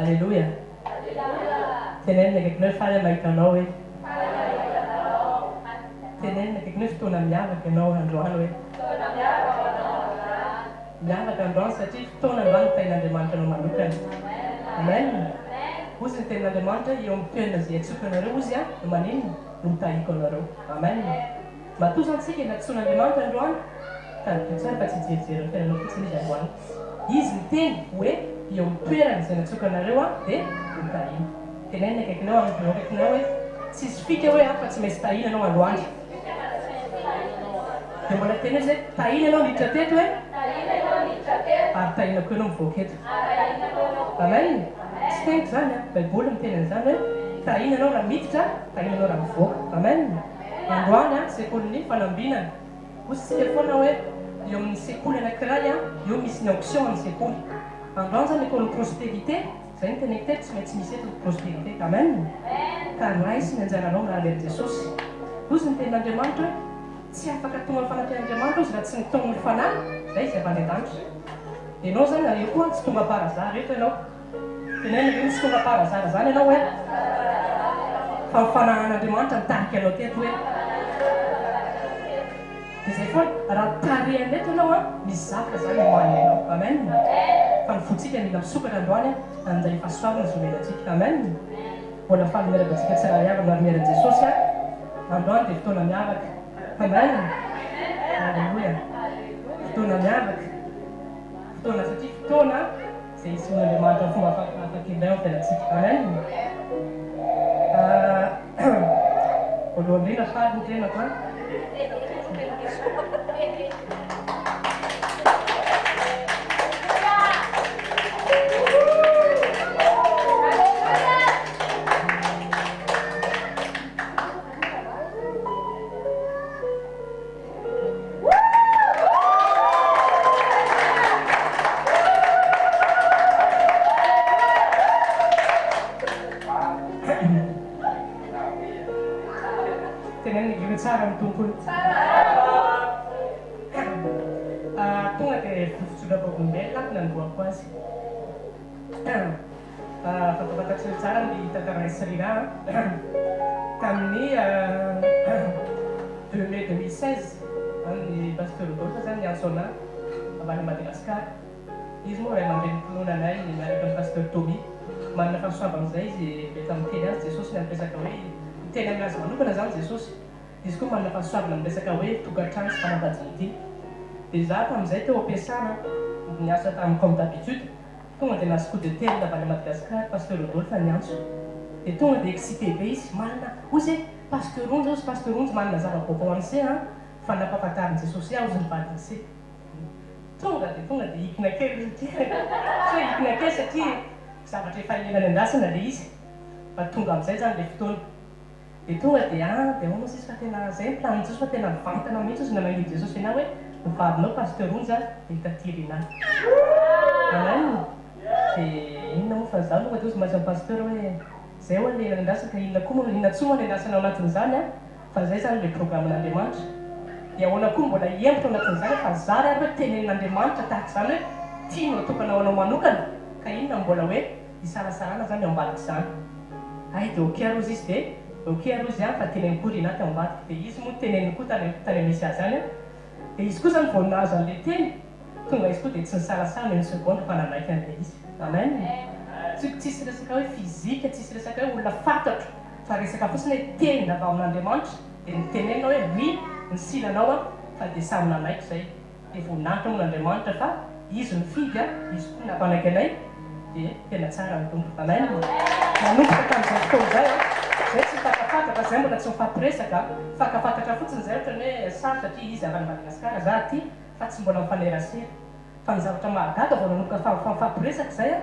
Aleloia! Tenenina akaikinao hoe faly aho mahita anao hoe. Tenenina akaikinao hoe fotoana miavaka ianao androany hoe. Miavaka androany satria fotoana androany nitahian'Andriamanitra anao manokana. Amen! Hozy ny tenin'Andriamanitra hoe eo amin'ny toerana izay iantsoako anareo hozy aho no maninona? No mitahiko anareo. Amen! Matoa izany tsika nantsoin'Andriamanitra androany, tadidio tsara fa tsy hijerijery ny fiainanao fotsiny Izy androany. Izy niteny hoe eo amin'ny toerana izay nantsoiko anareo Aho dia ho tahina. Teneno ny akaikinao amin'ny eo akaikinao hoe tsisy fika hoe aho fa tsy maintsy tahina ianao androany. Dia mbola teneno izy hoe tahina ianao niditra teto e. Ary tahina koa ianao mivoaka eto. Amen. Tsy teniko izany an, Baiboly miteny an'izany hoe tahina ianao raha miditra, tahina ianao raha mivoaka. Amen. Androany an, sekolin'ny fanambinana. Hoy isika foana hoe eo amin'ny sekoly anankiray an, eo misy ny onction an'ny sekoly. Androany izany école prospérité, izay no teneniko teto, tsy maintsy misy eto ny prospérité. Amen. Ka raiso ny anjaranao miaraka amin'i Jesosy. Hozy ny tenin'Andriamanitra hoe tsy afaka tonga amin'ny fanatrehan'Andriamanitra hozy raha tsy nitaomin'ny Fanahy, izay izy avy any an-danitra. Ianao izany eo koa tsy tonga par hasard eto ianao. Tenenina ve ny tsy tonga par hasard zany ianao hoe fa ny fanahin'Andriamanitra nitarika anao teto hoe dia zay foana raha tarihana eto ianao an misy zavatra zany omanina ianao amen fa ny fontsika mila misokatra androany an amin'izay fahasoavana izay omena antsika amen mbola faly miaraka antsika tsirairay avy amin'ny lumière Jesosy an androany dia fotoana miavaka amen aleloia fotoana miavaka fotoana satria fotoana Izay isehoan'Andriamanitra amin'ny fomba hafahafa kely indray ao amin'ny fiainantsika. Amen. Voalohany indrindra faly ny tenako an. Tenenina hoe tsara ny Tompo. Tonga dia vovon-tsotra vavolombelona no nanombohako azy. Fantafantatrareo tsara ny tantaran'i Srila tamin'ny deux mai 2016 ny Pasteur Rodolphe zany niantso anah avy any Madagascar. Izy moa ray aman-drenim-pinoana anay miaraka amin'i Pasteur Tommy. Manana fahasoavana izay izy rehefa miteny azy Jesosy ny amin'ny resaka hoe miteny aminazy manokana zany Jesosy. Izy koa manana fahasoavana amin'ny resaka hoe tokantrano sy fanambadiana ity. Dia izaho tamin'izay teo am-piasana niasa tamin'ny comme d'habitude. Tonga dia nahazo coup de tel avy any Madagascar Pasteur Rodolphe niantso. Dia tonga dia excité be izy, manana, hoy izy hoe, Pasteur Onjy hozy, Pasteur Onjy manana zava-baovao ho an'i se an, fa nampahafantarin'i Jesosy ahy hozy ny vadin'i se. Tonga dia tonga dia hikina kely izy ity. Tsy hoe hikina kely satria zavatra efa ela niandrasana ilay izy, fa tonga amin'izay izany ilay fotoana. Dia tonga dia an, dia ahoana sisa fa tena zay ny planin'i Jesosy fa tena mivantana mihitsy ozy namain'i Jesosy anah hoe ny vadinao Pasteur Onja dia taty Rinah. Amen. Dia inona moa fa za tonga dia ozy maso an'i Pasteur hoe zay hoa le nandrasana ka inona koa moa inona tsony moa ny andrasana ao anatin'izany an, fa zay zany le programan'Andriamanitra. Dia ahoana koa mbola hihemotra ao anatin'izany fa zary ary hoe tenenin'Andriamanitra tahaka izany hoe tiany ho atokana ho anao manokana ka inona no mbola hoe Isalasalana zany ao ambadik'izany. Hay de ok ary ozy izy de ok ary ozy an fa teneno koa Rinah tao ambadika de izy moa teneniny koa tany tany am misy azy any an de izy koa zany vao nahazo an'le teny tonga izy koa de tsy nisalasala na une seconde fa nanaiky an'le izy. Amen. Tsy tsisy resaka hoe physique tsisy resaka hoe olona fantatro fa resaka fotsiny hoe teny avy amin'Andriamanitra de nitenenina hoe oui ny silanao an fa de samy nanaiky zay. Dia voninahitra hono Andriamanitra fa Izy nifidy a, Izy koa nampanaiky anay, dia tena tsara ny Tompo. Amen. Nanomboka tamin'izay fotoana izay a, izay tsy mifankafantatra, izay mbola tsy mifampiresaka, mifankafantatra fotsiny izay ohatran'ny hoe sarotra satria izy avy any Madagascar, za aty, fa tsy mbola mifanerasera. Fa ny zavatra mahagaga vao nanomboka mifampiresaka izay a,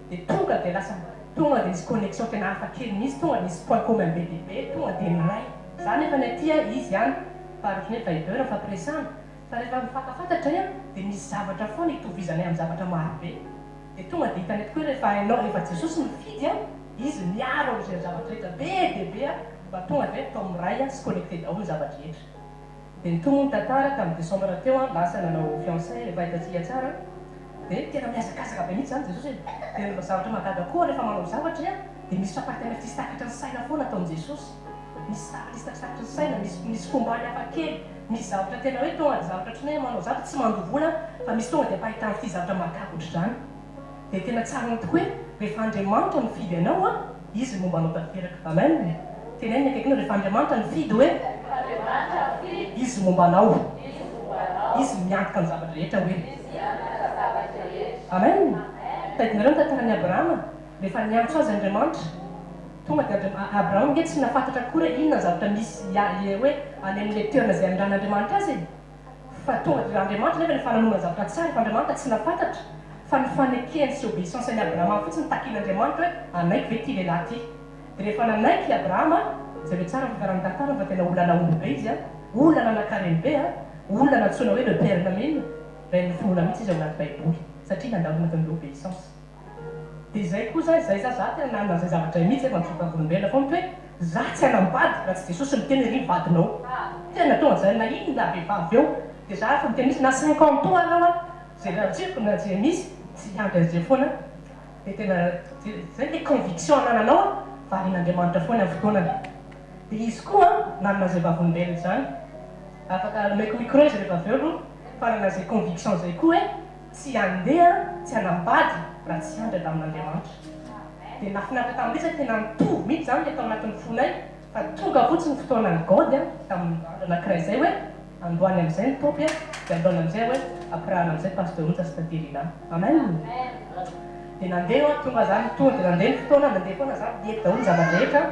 dia tonga dia lasa tonga dia nisy connexion tena hafa kely mihitsy, tonga nisy point commun be dia be, tonga dia niray. Za nefa ny aty a, izy any, fa ohatran'ny hoe Viber mifampiresahana. Fa rehefa mifankafantatra an, dia misy zavatra foana itovizanay amin'ny zavatra maro be. Dia tonga dia hitanay tokoa hoe rehefa hainao, rehefa Jesosy mifidy an, Izy miaro amin'izay zavatra rehetra be dia be an, mba tonga dia atao miray an sy connecté daholo ny zava-drehetra. Dia nitohy moa ny tantara, tamin'ny décembre teo an, lasa nanao fiançailles, efa hitantsika tsara an. Dia tena mihazakazaka be mihitsy izany Jesosy e! Dia ny zavatra mahagaga koa rehefa manao zavatra iha dia misy famparitana tsy takatry ny saina foana ataon'i Jesosy. Misy zavatra tsy takatry ny saina, misy misy fombany hafa kely, misy zavatra tena hoe tonga dia zavatra ohatran'ny hoe manao zavatra tsy mandoa vola fa misy tonga dia ampahitana fitia zavatra mahagaga ohatr'izany. Dia tena tsarona tokoa hoe rehefa Andriamanitra nifidy anao an, Izy no momba anao tanteraka. Amen! Teneno ny akaikinao rehefa Andriamanitra nifidy hoe Izy momba anao. Izy miantoka ny zava-drehetra hoe. Amen! Tadidinareo ny tantaran'i Abrahama rehefa niantso azy Andriamanitra. Tonga dia Andriam, Abrahama ange tsy nahafantatra akory hoe inona ny zavatra misy hoe any amin'ilay toerana izay anindran'Andriamanitra azy e! Fa tonga dia Andriamanitra nefa efa nanomana zavatra tsara fa Andriamanitra tsy nahafantatra fa ny fanekeny sy obéissance an'i Abrahama fotsiny takian'Andriamanitra hoe hanaiky ve ity lehilahy ity. Dia rehefa nanaiky i Abrahama, jereo tsara ny fifaran'ny tantara fa tena olona nahomby be izy an, olona nanakarena be an, olona nantsoina hoe le père namina, rain'ny finoana mihitsy izy ao anaty baiboly satria nandalo anatin'ny obéissance. Dia izay koa zay, zay za, za tena nanana an'izay zavatra izay mihitsy efa nijoro vavolombelona foana hoe za tsy hanambady raha tsy Jesosy miteny hoe ry ny vadinao. Tena tonga zay na inona na vehivavy eo dia za efa miteny mihitsy na 50 ans ary aho zay raha tsy haiko na zay misy tsy hiandry an'izay foana dia tena zay le conviction anananao an, varian'Andriamanitra foana ny fotoanany. Dia izy koa nanana an'izay vavolombelona izany. Afaka omeko micro izy rehefa avy eo aloha fa nanana an'izay conviction izay koa hoe Tsy handeha, tsy hanambady raha tsy hiandry adamin'Andriamanitra. Dia nahafinaritra tamin'ilay izy tena nitovy mihitsy izany ilay tao anatin'ny fonay fa tonga fotsiny ny fotoanan'i God tamin'ny andro anankiray izay hoe androany amin'izay ny Tompo dia androany amin'izay hoe ampirahana amin'izay Pasteur Onja sy Tatie Rina. Amen! Dia nandeha aho, tonga izany, tonga dia nandeha ny fotoana, nandeha foana izany, niety daholo ny zava-drehetra,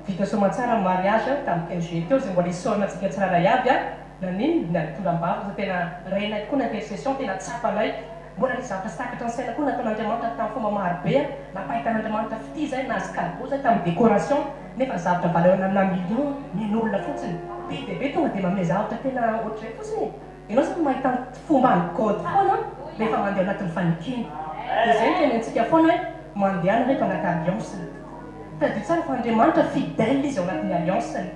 vita soamantsara ny mariage tamin'ny 15 juillet teo izay mbola hisaorana antsika tsirairay avy. Naninona? Ny nitondra am-bavaka fa tena renay tokoa ny intercession, tena tsapanay. Mbola nisy zavatra tsy takatry ny saina koa nataon'Andriamanitra tamin'ny fomba maro be, nampahitan'Andriamanitra fitia izay, nahazo cadeau izay tamin'ny décoration, nefa ny zavatra valeur amina million nen'olona fotsiny. Be dia be tonga dia manome zavatra tena ohatr'izay fotsiny e! Ianao izany mahita ny fomban'i God foana rehefa mandeha ao anatin'ny fanekena. Dia izay no tenenitsika foana hoe mandehana reto anaty alliance-ny. Tadidio tsara fa Andriamanitra fidèle Izy ao anatin'ny alliance-ny.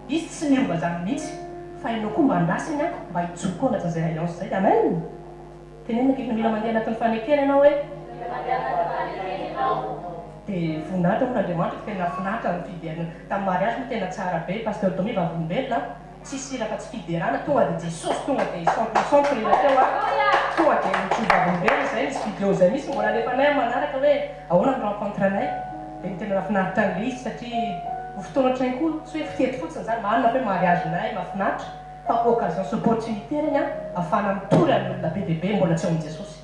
Izy tsy miova zany mihitsy fa ianao koa mba andrasany an mba hijoro koa anatin'izay alliance zay. Amen! Tenenina akaiky mila mandeha anatin'ny fanekena ianao hoe. Mila mandeha anatin'ny fanekena ianao. Dia voninahitra hono Andriamanitra fa tena nahafinaritra ny fiderana tamin'ny mariage moa tena tsara be Pasteur Tommy vavolombelona an. Tsisy hira afa-tsy fiderana, tonga dia Jesosy tonga dia 100% torina teo an, tonga dia nijoro vavolombelona izay, nisy video izay misy mbola alefanay amin'ny manaraka hoe ahoana ny rencontre anay, dia ny tena nahafinaritra an'ilay izy satria ho fotoana ohatran'iny koa tsy hoe fety fotsiny izany, marina fa hoe mariage nay mahafinaritra fa occasion sy opportunité ireny an, ahafahana mitory amin'ny olona be dia be mbola tsy ao amin'i Jesosy.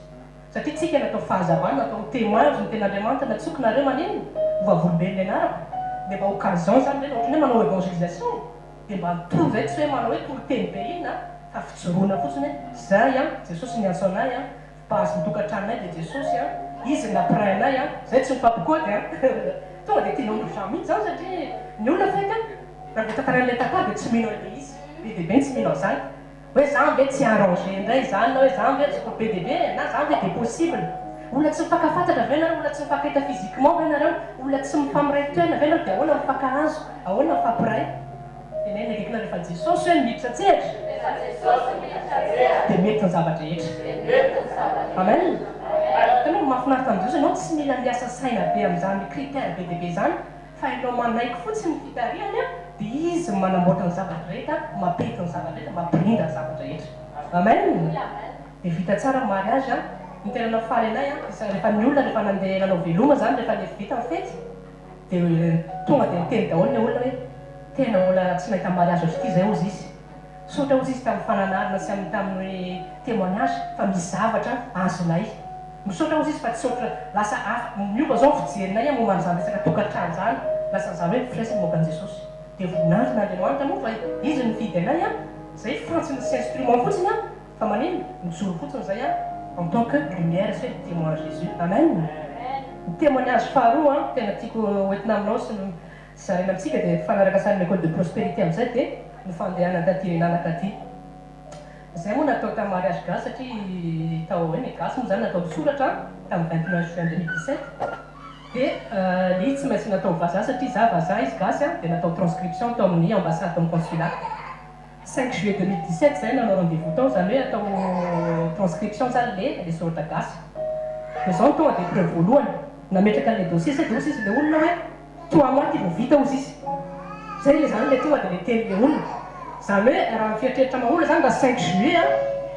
Satria tsika natao fahazavana, natao ho témoin ozy ny tenin'Andriamanitra, natsoiko nareo maninona? Ho vavolombelona ianarako, dia mba occasion izany ireny, ohatran'ny hoe manao évangélisation e! Dia mba mitovy zay, tsy hoe manao hoe toriteny be inona fa fijoroana fotsiny hoe zay an, Jesosy niantso anay an, base ny tokantranonay dia Jesosy an, Izy no nampiray anay an, zay tsy mifampikôdy an, tonga dia tianao urgent mihitsy zany satria ny olona fety an, raha vao tantarain'ilay tantara dia tsy mino an'ilay izy, be dia be ny tsy mino an'izany. Hoe zany ve tsy arranger indray izany na hoe zany ve tsy be dia be e, na zany ve dia possible? Olona tsy mifankafantatra ve nareo, olona tsy mifankahita physiquement ve nareo, olona tsy mifamiray toerana ve nareo dia ahoana mifankahazo, ahoana mifampiray? Tenenina akaiky nareo fa Jesosy hoe miditra an-tsehatra dia mety ny zava-drehetra. Amen. Hitanao, mahafinaritra amin'i Jesosy ianao tsy mila miasa saina be amin'izany critère be dia be izany. Fa ianao manaiky fotsiny ny fitarihany dia Izy no manamboatra ny zava-drehetra, mampety ny zava-drehetra, mampirindra ny zava-drehetra. Amen! Dia vita tsara ny mariage an! Ny tena nahafaly anay an, dia rehefa ny olona rehefa nandeha nanao veloma izany rehefa le vita ny fety dia tonga dia niteny daholo ilay olona hoe tena mbola tsy nahita mariage ohatr'ity izay hozy izy. Tsotra hozy izy tamin'ny fananarana sy amin'ny tamin'ny témoignage fa misy zavatra azonay. Misaotra hozy izy fa tsy otra lasa hafa miova zao ny fijerinay momba an'izany resaka tokantrano izany lasa zany hoe firaisana momba an'i Jesosy dia voninahitry n'Andriamanitra moa fa izy no nifidy anay an zay fantsona sy instrument fotsiny an fa maninona mijoro fotsiny zay an en tant que lumière sy hoe témoin Jésus amen ny témoignage faharoa an tena tiako hoentina aminao sy ny zaraina amintsika dia mifanaraka sarin'ny école de prospérité amin'izay dia ny fandehanana taty Renala taty. Izay moa natao tamin'ny mariage gasy satria tao hoe ny gasy moa izany natao soratra tamin'ny 29 juin 2017 dia ilay izy tsy maintsy natao vazaha satria za vazaha izy gasy dia natao transcription tao amin'ny ambassade tao amin'ny consulat. 5 juillet 2017 zahay nanao rendez-vous tao, zany hoe atao transcription zany le le soratra gasy. De zao no tonga de preuve voalohany, nametraka an'le dossier zay de hoy sisa le olona hoe trois mois ty vao vita hozy izy. Zay le zany le tonga de le teny le olona. Zany hoe raha ny fieritreritra maha olona zany raha 5 juillet a,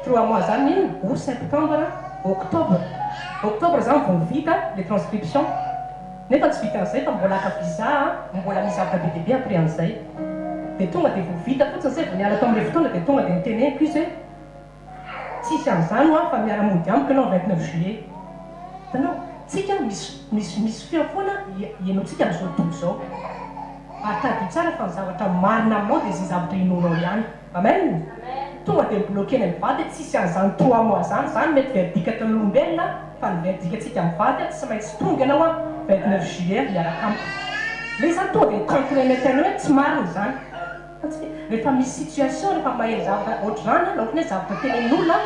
trois mois zany inona? Août, septembre, octobre. Octobre zany vao vita le transcription. Nefa tsy vitan'izay fa mbola haka visa a, mbola misy zavatra be dia be après an'izay. Dia tonga dia vao vita fotsiny izay vao niala tao amin'ilay fotoana dia tonga dia noteneniko izy hoe tsisy an'izany hoa fa miara mody amiko ianao 29 juillet. Hitanao? Tsika misy misy misy feo foana henointsika amin'izao tontolo izao. Ary tadidio tsara fa ny zavatra marina aminao dia izay zavatra inoanao ihany. Amen! Tonga dia mi-bloquer-na mivady tsisy an'izany trois mois zany, zany mety verdict n'olombelona fa ny verdict tsika mivady tsy maintsy tonga ianao an 29 juillet miaraka amiko. Le zany tonga dia mi-contrer-na tena hoe tsy marina izany. Fantatsika rehefa misy situation rehefa maheno zavatra ohatr'izany na ohatran'ny hoe zavatra tenenin'olona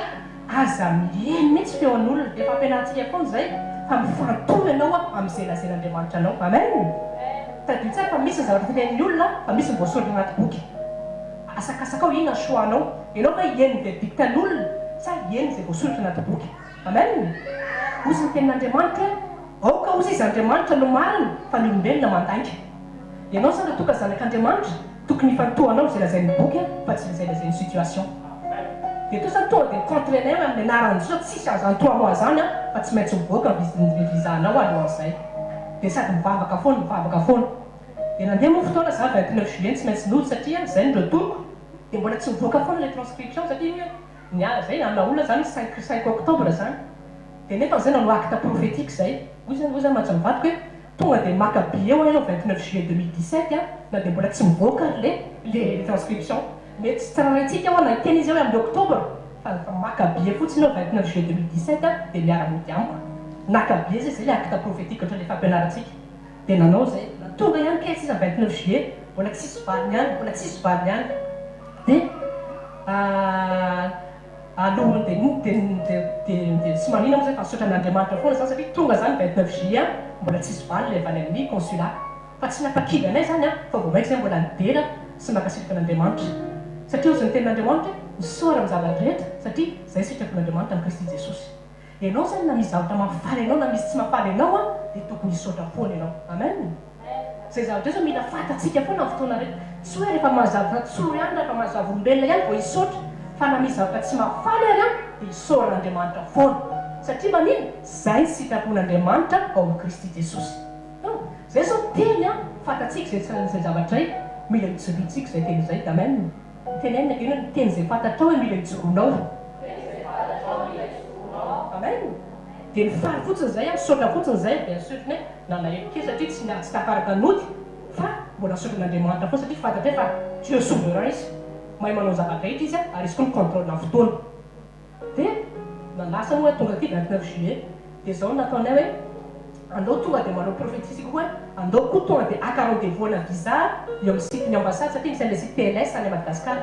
aza miheno mihitsy feon'olona, efa ampianarintsika foana izay fa mifantoha ianao amin'izay lazain'Andriamanitra anao. Amen! Tadidio tsara fa misy ny zavatra tenenin'ny olona fa misy ny voasoratra anaty boky. Asakasakao inona ny choix nao? Ianao ve hihaino ny verdict an'olona sa hihaino izay voasoratra anaty boky? Amen! Hozy ny tenin'Andriamanitra hoe, aoka hozy izy Andriamanitra no marina fa ny olombelona mandainga. Ianao zany raha toa ka zanak'Andriamanitra, tokony hifantohanao izay lazain'ny boky fa tsy izay lazain'ny situation. Dia toa zany tonga dia mi-contre-nay hoe amin'ny anaran'i Jesoa tsisy an'izany trois mois zany an, fa tsy maintsy mivoaka ny visa-nao alohan'izay. Dia sady mivavaka foana, mivavaka foana. Dia nandeha moa fotoana za 29 juillet tsy maintsy nody satria zay no retour-ko dia mbola tsy mivoaka foana ilay transcription satria hoe ny ahy zay amina olona zany 5 5 octobre zany dia nefa zay nanao acte prophétique zay hoy zany hoy zany mantsy ny vadiko hoe tonga dia maka billet hoa ianao 29 juillet 2017 a na dia mbola tsy mivoaka ary le le transcription mety tsy tsararaintsika hoa na hiteny izy hoe amin'ny octobre fa maka billet fotsiny ianao 29 juillet 2017 a dia miara mody amiko naka billet zay zay le acte prophétique ohatran'le fampianarantsika Dia nanao izay. Tonga ihany kay sisa 29 juillet, mbola tsisy valiny ihany, mbola tsisy valiny ihany. Dia alohan'ny dia dia dia dia tsy manina moa zay fa misaotra an'Andriamanitra foana zany satria tonga zany 29 juillet mbola tsisy valiny avy any amin'ny consulat. Fa tsy nampakivy anay zany an, fa vao mainka zay mbola nidera sy mankasitraka an'Andriamanitra. Satria hozy ny tenin'Andriamanitra hoe, misaora amin'ny zava-drehetra satria izay sitrapon'Andriamanitra amin'i Kristy Jesosy. Ianao zany na misy zavatra mahafaly anao na misy tsy mahafaly anao an dia tokony hisaotra foana ianao. Amen. Zay zavatra zay zao mila fantatsika foana amin'ny fotoana rehetra. Tsy hoe rehefa mahazo zavatra tsoa ihany, rehefa mahazo vavolombelona ihany vao hisaotra fa na misy zavatra tsy mahafaly ary an dia isaorana Andriamanitra foana. Satria manina? Zay ny sitrapon'Andriamanitra ao amin'i Kristy Jesosy. Hum. Zay zao teny an, fantatsika izay izay zavatra izay, mila ijoroantsika izay teny izay. Amen. Tenenina ve ny teny izay fantatrao hoe mila ijoroanao? Teny izay fantatrao mila ijoroanao. Amen! Dia nifaly fotsiny izay aho, nisaotra fotsiny izay, bien sûr ny hoe nalahelo kely satria tsy tsy tafaraka nody fa mbola nisaotra an'Andriamanitra foana satria fantatray fa Dieu souverain Izy, mahay manao ny zava-drehetra Izy ary Izy koa mi-controle ny fotoana. Dia nanasa moa tonga aty 29 juillet dia zao no nataonay hoe andao tonga dia manao prophetie isika hoe andao koa tonga dia haka rendez-vous ana visa eo amin'ny site ny ambassade satria misy an'ilay site TLS any Madagascar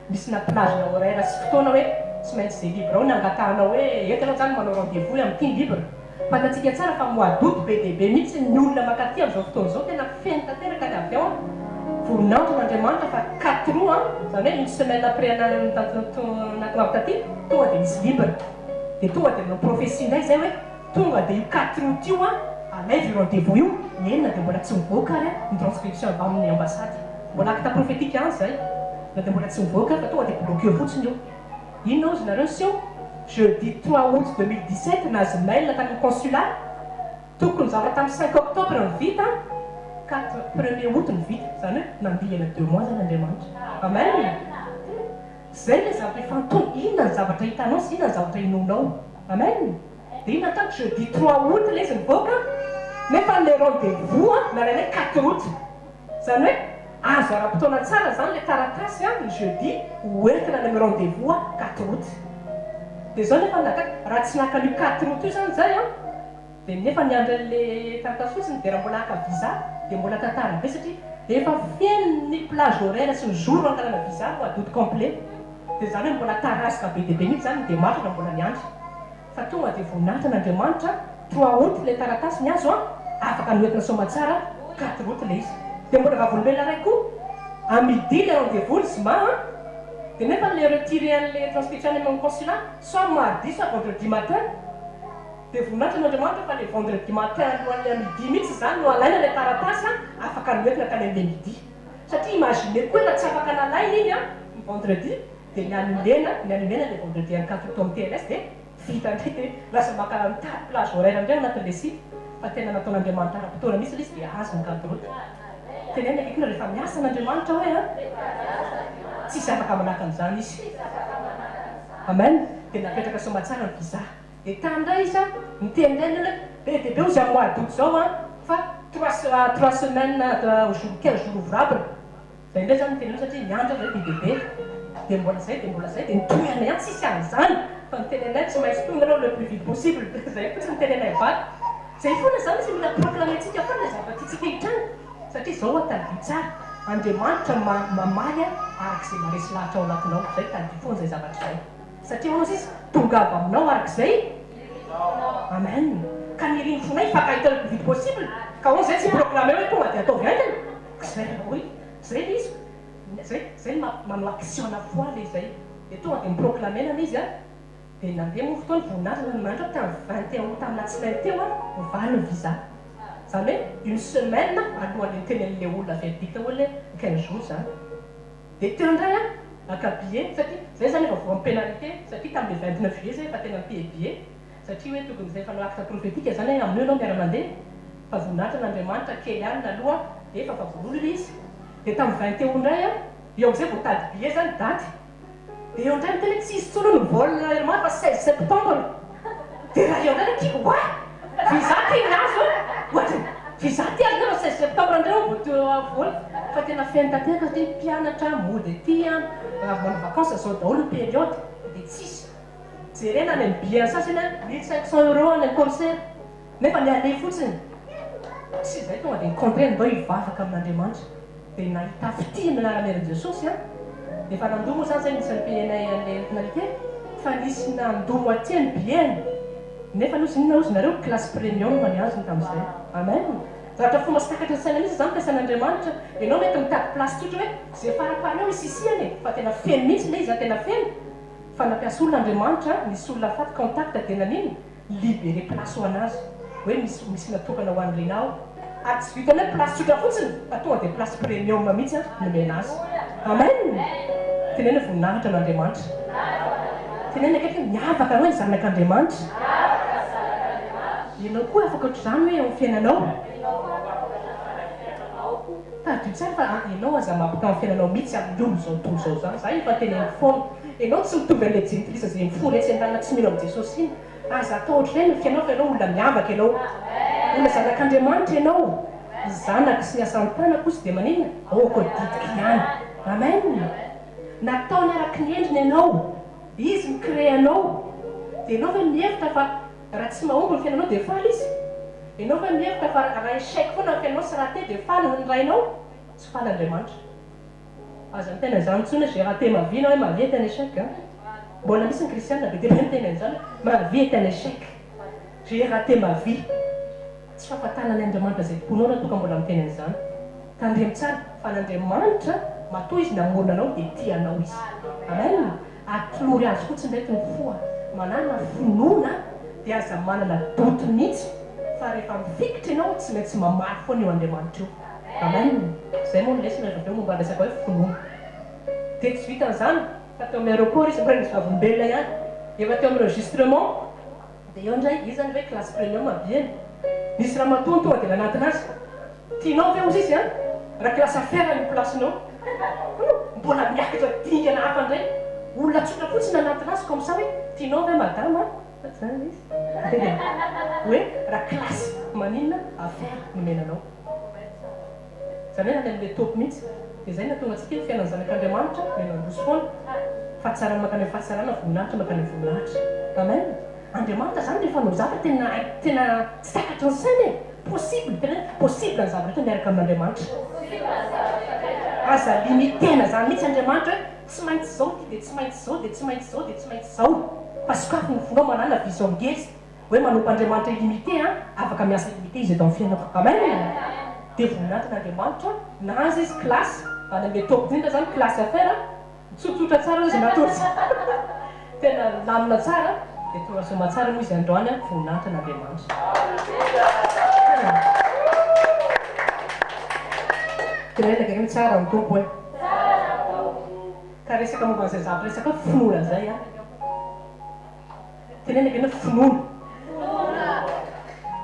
misy na plage na horaire sy fotoana hoe tsy maintsy izay libre ao ny angatahanao hoe eto ianao zany manao rendez-vous hoe amin'ity ny libre. Fantatsika tsara fa mois d'août be dia be mihitsy ny olona mankaty amin'izao fotoana izao, tena feno tanteraka ny avion an! Voninahitra an'Andriamanitra fa quatre août an, izany hoe une semaine après nahatongavako taty, tonga dia nisy libre. Dia tonga dia nanao prophétie indray izay hoe tonga dia io quatre août io an, alaivo io rendez-vous io, eny na dia mbola tsy mivoaka ary an, ny transcription avy amin'ny ambassade. Mbola acte prophétique ihany izay, na dia mbola tsy mivoaka ary fa tonga dia bloqueo fotsiny io. Inona ozy nareo niseho? Jeudi 3 août 2017 nahazo mail tany amin'ny consulat, tokony zavatra tamin'ny 5 octobre no vita, 4 premier août no vita, izany hoe nandingana deux mois zany Andriamanitra. Amen! Zay ilay zavatra ifantohana, inona ny zavatra hitanao sy inona ny zavatra inoanao. Amen! Dia inona ataoko jeudi 3 août ilay izy nivoaka, nefa ilay rendez-vous nalainay 4 août. Izany hoe azo ara-potoana tsara izany ilay taratasy an, ny jeudi ho entina any amin'ny rendez-vous an, 4 août. Dia izao nefa ny nahagaga, raha tsy naka an'io 4 août io izany izay an, dia nefa niandry an'ilay taratasy fotsiny dia raha mbola haka visa dia mbola tantara be satria efa feno ny plage horaire sy ny jour hangalana visa mois d'août complet. Dia izany hoe mbola tarazoka be dia be mihitsy izany ny démarche raha mbola miandry. Fa tonga dia voninahitra an'Andriamanitra, trois août ilay taratasy ny azo an, afaka noentina soamatsara quatre août ilay izy. Dia mbola vavolombelona iray koa, à midi ilay rendez-vous ny zoma an, Dia nefa ilay retirer an'ilay transcription any amin'ny consulat soit mardi soit vendredi matin. Dia voninahitra an'Andriamanitra fa ilay vendredi matin alohan'ilay à midi mihitsy izany no alaina ilay taratasy an, afaka noentina tany amin'ilay midi. Satria imaginez koa raha tsy afaka nalaina iny an, ny vendredi, dia ny annulena, ny annulena ilay vendredi en quatre tao amin'ny TLS dia vita indray dia lasa maka mitady plage horaire indray ao anatin'ilay site fa tena nataon'Andriamanitra ara-potoana mihitsy ilay izy dia azo ny carte route. Teneno akaiky eo rehefa miasa an'Andriamanitra hoe an, tsisy afaka manaka an'izany izy. Amen. Dia napetraka soamatsara ny visa. Dia tany indray izy an, niteny indray ny olona hoe be dia be ozy amin'ny mois d'aout izao an, fa trois trois semaines jour 15 jours ouvrables. Zay indray zany no teneno satria niandry aho zay be dia be dia mbola zay dia mbola zay dia nitohy anay ihany tsisy an'izany fa ny tenenay tsy maintsy tonga aloha le plus vite possible zay fotsiny ny tenenay vady zay foana zany izy mila proclamer-tsika foana ilay zavatra tiantsika hitranga satria zao aho tadidio tsara Andriamanitra mamaly araka izay maharesy lahatra ao anatinao zay tadidio foana zay zavatra zay. Satria hozy izy, tongava aminao araka izay Amen. Ka ny irin'ny fonay hifankahita le plus vite possible. Ka hozy zay tsy proclamer hoe tonga dia ataovy haingana. Zay hoy, zay le izy, zay zay no manao action na foi le izay. Dia tonga dia mi-proclamer na izy an. Dia nandeha moa fotoana, voninahitra nanandratra tamin'ny 21 août tamin'ny alatsinainy teo an, nivaly ny visa. Izany hoe une semaine alohan'ny nitenen'ilay olona verdict hoe le 15 jours izany. Dia teo indray an, naka billet satria zay zany efa voan'ny pénalité satria tamin'ny le 29 juillet zay efa tena mi-payer billet satria hoe tokony zay efa hanao acte prophétique zany hoe amin'io ianao miara-mandeha fa voninahitra an'Andriamanitra kely alina aloha dia efa vavolola ilay izy. Dia tamin'ny 21 indray an, eo amin'izay vao tady billet zany daty. Dia eo indray miteny hoe tsisy intsony hono ny vol Air Mad fa 16 septembre. Dia raha eo indray ny tiako wa! Visa ty ny azo an! Ohatry ny visa ty azo nefa 16 septembre indray hono vao teo vol. Fa tena feno tanteraka satria mpianatra mody aty an, avy manao vacances zao daholo ny période dia tsisy. Jerena any amin'ny billet sasany an, 1500 euros any amin'ny Corsair. Nefa ny aller fotsiny. Tsy izay tonga dia ni-contrer ndao hivavaka amin'Andriamanitra. Dia nahita fitia ny lalan'i Jesosy an. Efa nandoa moa izany izay nisy ni-payer-nay an'ilay nationalité fa nisy nandoa moitié ny billet-ny. Nefa aloha inona hozy nareo classe premium ny azony tamin'izay. Amen. Zavatra fomba tsy takatry ny saina mihitsy izany fiasan'Andriamanitra. Ianao mety mitady place tsotra hoe izay faraparany eo isisihana e. Fa tena feno mihitsy ilay izy an, tena feno. Fa nampiasa olona Andriamanitra, nisy olona faty contact dia naninona? Libérer place ho anazy hoe misy misy natokana ho an'i Rinah ao ary tsy vitan'ny hoe place tsotra fotsiny fa tonga dia place premium mihitsy an nomena azy. Amen! Teneno hoe voninahitra an'Andriamanitra. Teneno akaiky hoe miavaka hoe ny zanak'Andriamanitra. Ianao koa afaka ohatr'izany hoe eo amin'ny fiainanao. Tadidio tsara fa ianao aza mampitaha ny fiainanao mihitsy amin'ny olon'izao tontolo izao izany. Za efa teneniko foana. Ianao tsy mitovy amin'ilay jentilisa izay mifoha etsy an-danina tsy mino amin'i Jesosy iny. Aza atao ohatr'ireny ny fiainao fa ianao olona miavaka ianao. Olona zanak'Andriamanitra ianao. Ny zanako sy ny asan'ny tanako ozy dia maninona? Aoka ho didiko ihany. Amen. Nataony araky ny endriny ianao. Izy mi-créer anao. Dia ianao ve mihevitra fa raha tsy mahomby ny fiainanao dia faly izy? Ianao ve mihevitra fa raha échec foana ny fiainanao sy raté dia faly ny Rainao? Tsy faly Andriamanitra. Aza miteny an'izany intsony hoe j'ai raté ma vie na hoe ma vie est un échec a! Mbola misy ny kristiana be dia be miteny an'izany hoe ma vie est un échec, j'ai raté ma vie. Tsy fahafantarana ny Andriamanitra izay tompoinao raha toa ka mbola miteny an'izany. Tandremo tsara fa an'Andriamanitra matoa Izy namorona anao dia tia anao Izy. Amen! Atolory Azy fotsiny reto ny fo a! Manàna finoana dia aza manana doute mihitsy fa rehefa mifikitra ianao tsy maintsy mamaly foana io Andriamanitra io. Amen! Izay moa ny lesona rehefa avy eo momba ny resaka hoe finoana. Dia tsy vitan'izany fa teo amin'ny aéroport izy mbola nisy vavolombelona ihany. Efa teo amin'ny enregistrement dia eo indray, izy izany hoe classe premium habillena. Nisy ramatoa tonga dia nanatona azy. Tianao ve hozy izy an? Raha classe affaires ny place-nao. Hum! Mbola miakatra dingana hafa indray. Olona tsotra fotsiny nanatona azy comme ça hoe tianao ve madama an? Fa tsy izany ilay izy. Hoe raha classe maninona affaires nomena anao. Izany hoe any amin'ilay top mihitsy. Dia izay no nahatonga antsika hoe fiainan'ny zanak'Andriamanitra dia mandroso foana. Fahatsarana mankany amin'ny fahatsarana, voninahitra mankany amin'ny voninahitra. Amen. Andriamanitra izany rehefa hanao zavatra tena tena tsy takatry ny saina e. Possible, tena hoe possible ny zavatra rehetra miaraka amin'Andriamanitra. Aza limiter-na izany mihitsy Andriamanitra hoe tsy maintsy izao ity dia tsy maintsy izao dia tsy maintsy izao dia tsy maintsy izao. Fa sokafy ny fonao manàna vision ngeza. Hoe manompo Andriamanitra illimité an, afaka miasa illimité izy eto amin'ny fiainako. Amen! Dia voninahitra an'Andriamanitra, nahazo izy classe, any amin'ilay top indrindra izany, classe affaire. Tsotsotra tsara aloha izay natory. Tena nilamina tsara dia tonga soamatsara moa izy androany an, voninahitra an'Andriamanitra. Tenenina akaiky hoe tsara ny Tompo e. Ka resaka momba an'izay zavatra resaka hoe finoana izay an. Tenenina akaiky hoe finoana.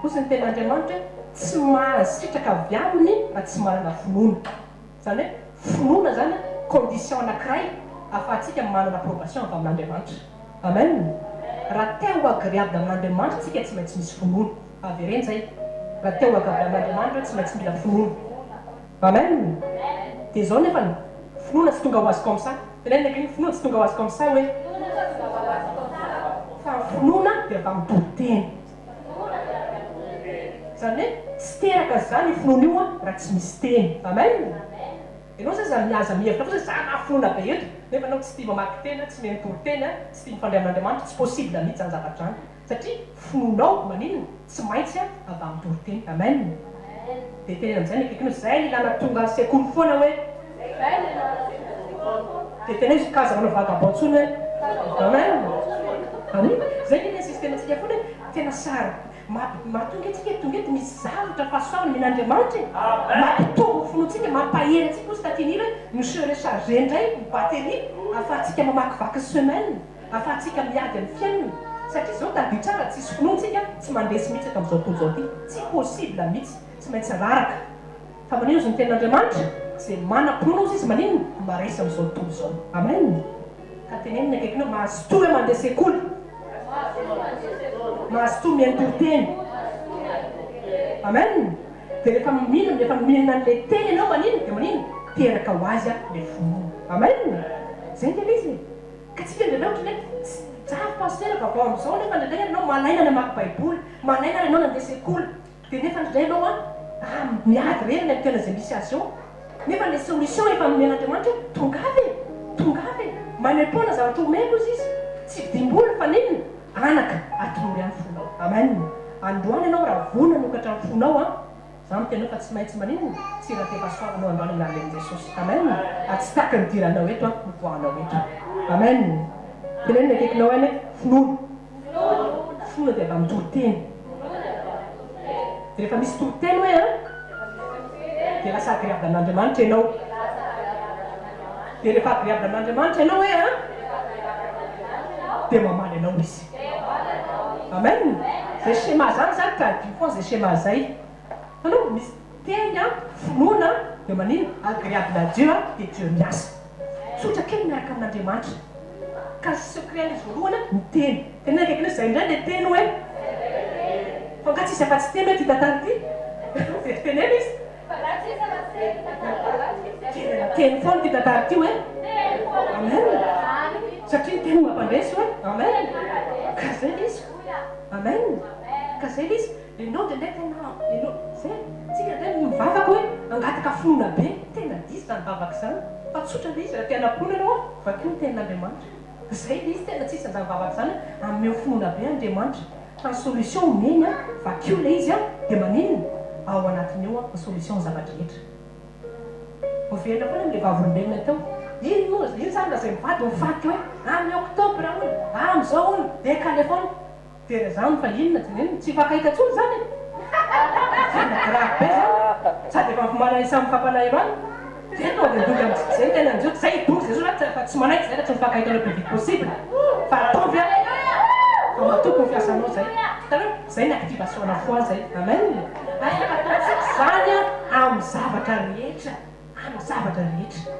Hoy ny tenin'Andriamanitra hoe tsy mahasitraka avy aminy raha tsy manana finoana. Izany hoe finoana izany condition anakiray ahafahantsika manana approbation avy amin'Andriamanitra. Amen! Raha te ho agreable amin'Andriamanitra tsika tsy maintsy misy finoana. Avereno izay. Raha te ho agreable amin'Andriamanitra tsy maintsy mila finoana. Amen! Dia izao nefany, finoana tsy tonga ho azy comme ça. Tenenina aky ny finoana tsy tonga ho azy comme ça hoe. Fa ny finoana dia avy amin'ny toriteny. Izany hoe tsy teraka izany io finoana io raha tsy misy teny. Amen! Ianao zay aza miaza mihevitra fotsiny hoe za maha finoana be eto nefa ianao tsy tia mamaky teny, tsy mihaino toriteny, tsy tia mifandray amin'Andriamanitra, tsy possible mihitsy izany zavatra izany satria finoanao maninona? Tsy maintsy avy amin'ny toriteny. Amen! Dia teneno amin'izay ny akaikinao, izay ny ilana tonga sekoly foana hoe. Dia teneno izy k'aza manao vagabond intsony hoe. Amen! Amen! Izay ny insister-ntsika foana hoe tena saro mahatonga antsika tonga eto misy zavatra fahasoavana omen'Andriamanitra e! Mampitombo ny finoantsika, mampahery antsika hozy taty Nil hoe mi se recharger indray ny batterie ahafahantsika mamakivaky ny semaine, ahafahantsika miady amin'ny fiainana satria izao tadidio tsara tsisy finoana tsika tsy mandresy mihitsy eto amin'izao tontolo izao ity, tsy possible mihitsy, tsy maintsy raraka. Fa maninona ozy ny tenin'Andriamanitra? Izay manam-pinoana ozy izy maninona? Maresy amin'izao tontolo izao. Amen! Ka teneno ny akaikinao, mazotoa hoe mandeha sekoly. Mazotoa mihaino toriteny. Amen! Dia rehefa mino, rehefa mihinana an'ilay teny ianao maninona? Dia maninona? Teraka ho azy ilay finoana. Amen! Izay ange ilay izy e! Ka tsika indraindray ohatran'ny hoe tsy zary pasitera vaovao amin'izao nefa indraindray ianao malaina ny hamaky baiboly, malaina ary ianao nandeha sekoly. Dia nefa indray ianao an, ah miady irery ny amin'ny toerana izay misy azy eo. Nefa ilay solution efa nomen'Andriamanitra hoe tongava e! Tongava e! Maimaimpoana zavatra omeko hozy izy. Tsy vidim-bola fa n'inona? Anaka, atolory ahy ny fonao. Amen! Androany ianao raha vonona hanokatra ny fonao an, za miteny anao fa tsy maintsy maninona? Tsy raha-te-fahasoavana anao androany amin'ny alalan'i Jesosy. Amen! Ary tsy tahaka ny idiranao eto an, no voahanao eto. Amen! Teneno ny akaikinao any hoe, finoana. Finoana dia avy amin'ny toriteny. Dia rehefa misy toriteny hoe an, dia lasa agréable amin'Andriamanitra ianao. Dia rehefa agréable amin'Andriamanitra ianao hoe an, dia mamaly anao Izy. Amen. Izay schéma izany izany tadidio foana izay schéma izay. Hitanao, misy teny an, finoana dia maninona? Agréable à Dieu an, dia Dieu miasa. Tsotra kely miaraka amin'Andriamanitra. Ka secret an'izy voalohany an, ny teny. Teneno akaikinao izay indray ilay teny hoe. Fa angaha tsisy afa-tsy teny hoe ity tantara ity? Very teneno izy. Tena teny foana ity tantara ity hoe. Amen. Satria ny teny no mampandresy hoe. Amen. Ka izay ilay izy. Amen. Ka izay ilay izy. Enao indraindray tena enao zay tsika indray mivavaka hoe mangataka finoana be, tena diso zany vavaka zany fa tsotra le izy raha te hanam-pinoana ianao an, vakio ny tenin'Andriamanitra, zay le izy tena tsisy an'zany vavaka zany hoe ameo finoana be Andriamanitra fa ny solution omeny an, vakio le izy an, de maninona? Ao anatiny ao an ny solution ny zava-drehetra. Miverina foana amin'ilay vavolombelona teo, iny moa, iny zany lazain'ny vady mifaty hoe amin'ny octobre hono, amin'izao hono, décalé foana. Tena zany fa inona tenenina? Tsy hifankahita intsony zany e! Tena grave be zany! Sady efa mifamalahelo samy mifampalahelo any, zay tonga dia midongy am zay ny tena anjo, zay hidongy zay zao fa tsy manaiky zay raha tsy mifankahita le plus vite possible fa ataovy an! Fa matoky ny fiasanao zay, hitanareo? Zay ny activation ana foi zay, amen! Afaka ataontsika zany an amin'ny zavatra rehetra, amin'ny zavatra rehetra.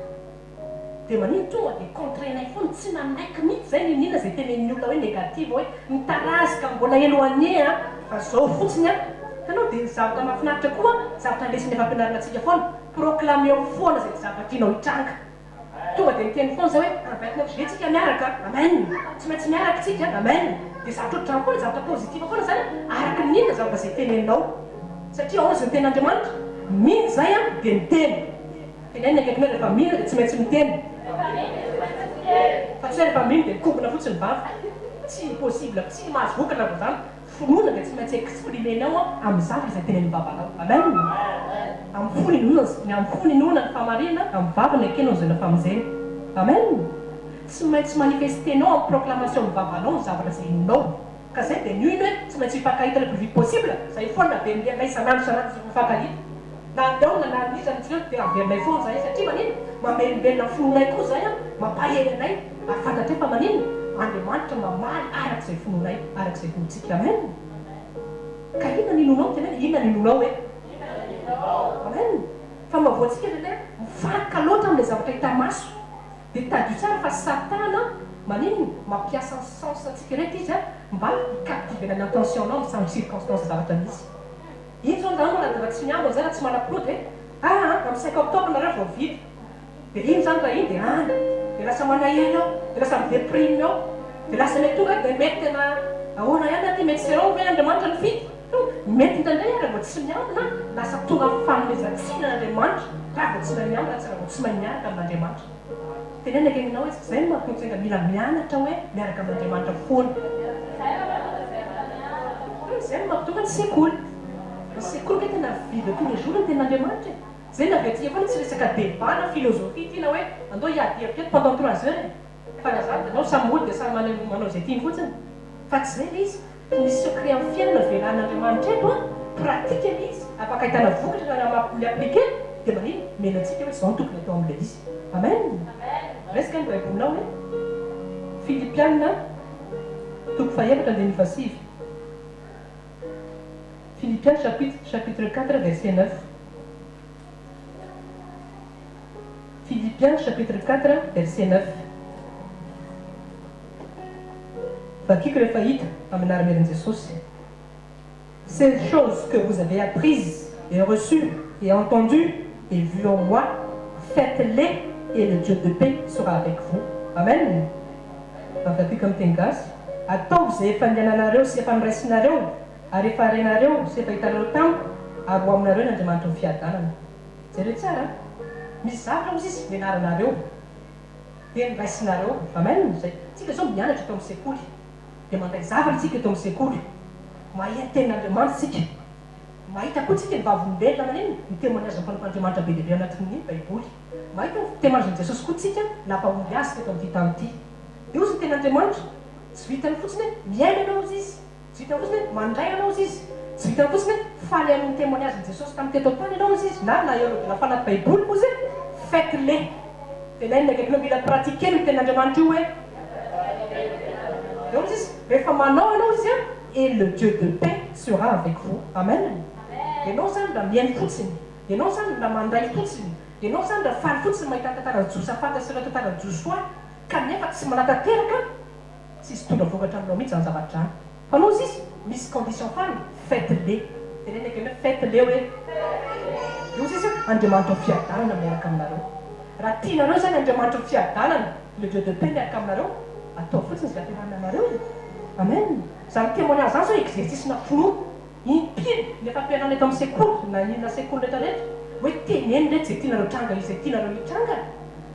Dia manino tonga dia contre-nay foana, tsy nanaiky mihitsy zay niniana zay tenenin'ny olona hoe negative hoe mitarazoka mbola éloigné an, fa zao fotsiny an, hitanao dia ny zavatra mahafinaritra koa zavatra andesin'ny efa ampianarina antsika foana, proclameo foana zay zavatra tianao hitranga, tonga dia miteny foana zay hoe un 29 juillet tsika miaraka an, amen, tsy maintsy miaraka tsika an, amen, dia zavatra ohatr'izany foana, zavatra positive foana zany araka ny inona zavatra zay teneninao, satria ahoana zay ny tenin'Andriamanitra, mino zay an dia miteny. Tenenina akaikinao rehefa mino dia tsy maintsy miteny. Fa tsy hoe rehefa mino dia mikombona fotsiny vava. Tsy possible, tsy mahazo vokatra vao zany. Finoana dia tsy maintsy exprimer-nao amin'ny zavatra izay tenenin'ny vavanao. Amen. Amin'ny fo ninoana, amin'ny fo ninoana ny fahamarinana, amin'ny vava nekena ho zena famonjena. Amen. maintsy manifester-nao amin'ny proclamation ny vavanao ny zavatra izay inonao. Ka zay dia mino hoe tsy maintsy hifankahita le plus vite possible, zay foana dia miainay isan'andro isan'andro tsy mifankahita. Na andeona na an'iza ny tsireo dia averinay foana zahay satria maninona? Mamelombelona ny finoanay koa zay an, mampahery anay ary fantatray fa maninona? Andriamanitra mamaly araka izay finoanay, araka izay finoantsika. Amen! Ka inona ny inoanao? Teneno inona ny inoanao hoe? Amen! Fa mahavoantsika indraindray mifantoka loatra amin'ilay zavatra hita maso. Dia tadidio tsara fa satana maninona? Mampiasa ny sens antsika ireto izy an, mba hi-captiver-na ny attention-nao amin'ny samy circonstance zavatra misy. Iny zao angamba raha tsy miangona zay raha tsy manam-pinoa dia aa amin'ny cinq octobre nareo vao vita. Dia iny zany raha iny dia any. Dia lasa manahelo eo, dia lasa mi-deprime eo. Dia lasa mety tonga dia mety tena ahoana ihany aty mety seront ve Andriamanitra nifidy? Mety indraindray ary raha vao tsy miambina lasa tonga amin'ny fanomezan-tsiny an'Andriamanitra raha vao tsy mahay miambina tsy raha vao tsy mahay miaraka amin'Andriamanitra. Teneno akaikinao hoe izay no mahatonga mila mianatra hoe miaraka amin'Andriamanitra foana. Izay no mahatonga ny sekoly. Ny sekoly ange tena vie de tous les jours ny tenin'Andriamanitra e. Izay no avy aty foana tsy resaka débat na philosophie ity na hoe andao hiady hevitra eto pendant trois heures e. Fa raha izany dia anao samy olo dia samy manao izay tiany fotsiny. Fa tsy izay ilay izy. Misy secret amin'ny fiainana velan'Andriamanitra eto an, pratique ilay izy, afaka ahitana vokatra raha mi-appliquer dia maninona? Omena antsika hoe izao no tokony atao amin'ilay izy. Amen! Resaka ny baibolinao hoe Filipiana toko fahefatra andininy fahasivy Philippiens chapitre chapitre 4 verset 9 Philippiens chapitre 4 verset 9 Vakiko rehefa hita amin'ny anaran'i Jesosy. Ces choses que vous avez apprises et reçues et entendues et vues en moi, faites-les et le Dieu de paix sera avec vous. Amen. Vakiko amin'ny teny gasy. Ataovy izay efa niainanareo sy efa noraisinareo ary efa renareo sy efa hitanareo tamiko ary ho aminareo ny Andriamanitry ny fiadanana. Jereo tsara an. Misy zavatra hozy izy nianaranareo. Dia noraisinareo. Amen. Izay. Tsika izao mianatra eto amin'ny sekoly. Dia mandray zavatra tsika eto amin'ny sekoly. Maheno tenin'Andriamanitra tsika. Mahita koa tsika ny vavolombelona maninona? Ny témoignage ny mpanompon'Andriamanitra be dia be ao anatin'ny baiboly. Mahita ny témoignage-n'i Jesosy koa tsika nampahomby azy teto amin'ity tany ity. Dia hozy ny tenin'Andriamanitra, tsy vitan'ny fotsiny hoe miaina ianao hozy izy. Tsy vitan'ny fotsiny hoe mandray anao hozy izy. Tsy vitan'ny fotsiny hoe faly amin'ny témoignage-n'i Jesosy tamin'ny teto an-tany ianao hozy izy na na eo la fanaty baiboly hozy e. Faites-les. Tenenina akaikinao mila pratiquer io tenin'Andriamanitra io hoe. Dia hozy izy, rehefa manao ianao hozy an, et le Dieu de paix sera avec vous. Amen. Ianao izany raha mihaino fotsiny, ianao izany raha mandray fotsiny, ianao izany raha faly fotsiny mahita ny tantaran'i Josafata sy ireo tantaran'i Josoa kanefa tsy manatanteraka, Tsisy hitondra vokatra aminao mihitsy zany zavatra zany. Fa anao izy misy condition farany, faites le. Teneno akeny hoe faites le hoe. Io izy Andriamanitry ny fiadanana miaraka aminareo. Raha tianareo zany Andriamanitry ny fiadanana, le Dieu de paix miaraka aminareo, ataovy fotsiny izay ampiarahana anareo e. Amen. Zany témoignage zany zao exercice-na finoana. Impiry ny efa ampianarina eto amin'ny sekoly na inona sekoly rehetra rehetra hoe teneno reto izay tianareo tranga izay tianareo hitranga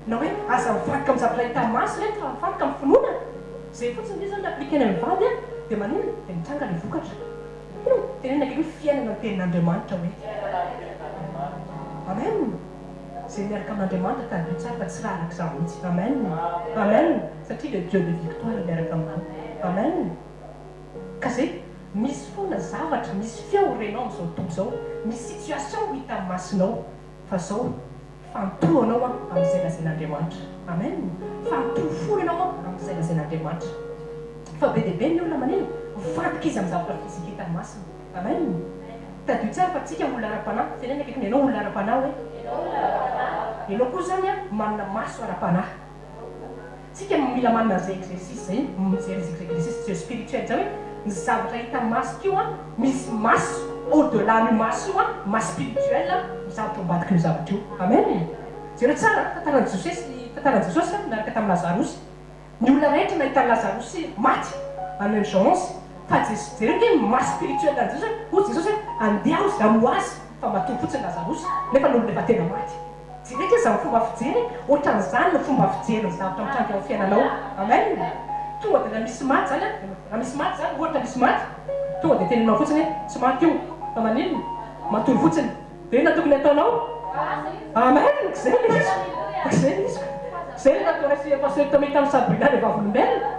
na hoe aza mifantoka amin'ny zavatra hita maso reto fa mifantoka amin'ny finoana. Izay fotsiny ve izany no appliquer-na amin'ny vady an! Dia maninona? Dia mitranga ilay vokatra. Hum! Tenenina akaiky hoe fiainana ny tenin'Andriamanitra hoe. Amen! Izay miaraka amin'Andriamanitra tadidio tsara fa tsy raha arak'izany mihitsy. Amen! Amen! Satria le Dieu de victoire miaraka aminao. Amen! Ka zay, misy foana zavatra, misy feo renao amin'izao tontolo izao, misy situation ho hitan'ny masonao, fa zao, fantoho anao an amin'izay lazain'Andriamanitra. Amen! Fantoho foana ianao an amin'izay lazain'Andriamanitra. Fa be dia be ny olona manina, mivadika izy amin'ny zavatra physique hitan'ny masony. Amen! Tadidio tsara fa tsika olona ara-panahy, teneno akaikinao, ianao olona ara-panahy hoe? Ianao koa izany an manana maso ara-panahy. Tsika mila manana an'izay exercice izay, mijery izay exercice jeu spirituel izay hoe ny zavatra hita maso ko an, misy maso au delà an'io maso io an, maso spirituel ny zavatra ao ambadik'io zavatra io. Amen! Jereo tsara an, tantaran'i Josesy, tantaran'i Jesosy an, miaraka tamin'i Lazarosy. Ny olona rehetra nahita an'i Lazarosy maty, any amin'ny Jean 11, fa Jesosy, jereo ange ny maso spirituel an'i Jesosy, hoy Jesosy hoe andeha aho hamoha azy fa matory fotsiny Lazarosy, nefa ny olona efa tena maty. Jereo kely izany fomba fijery e! Ohatran'izany no fomba fijery ny zavatra mitranga eo amin'ny fiainanao. Amen! Tonga dia raha misy maty izany an, raha misy maty izany, ohatra misy maty, tonga dia teneninao fotsiny hoe tsy maty io, fa maninona? Matory fotsiny. Dia inona tokony hataonao? Amen! Izay ilay izy. Izay ilay izy. Zay le nataonay pasteur Tommy tamin'i Sabrina le vavolombelona.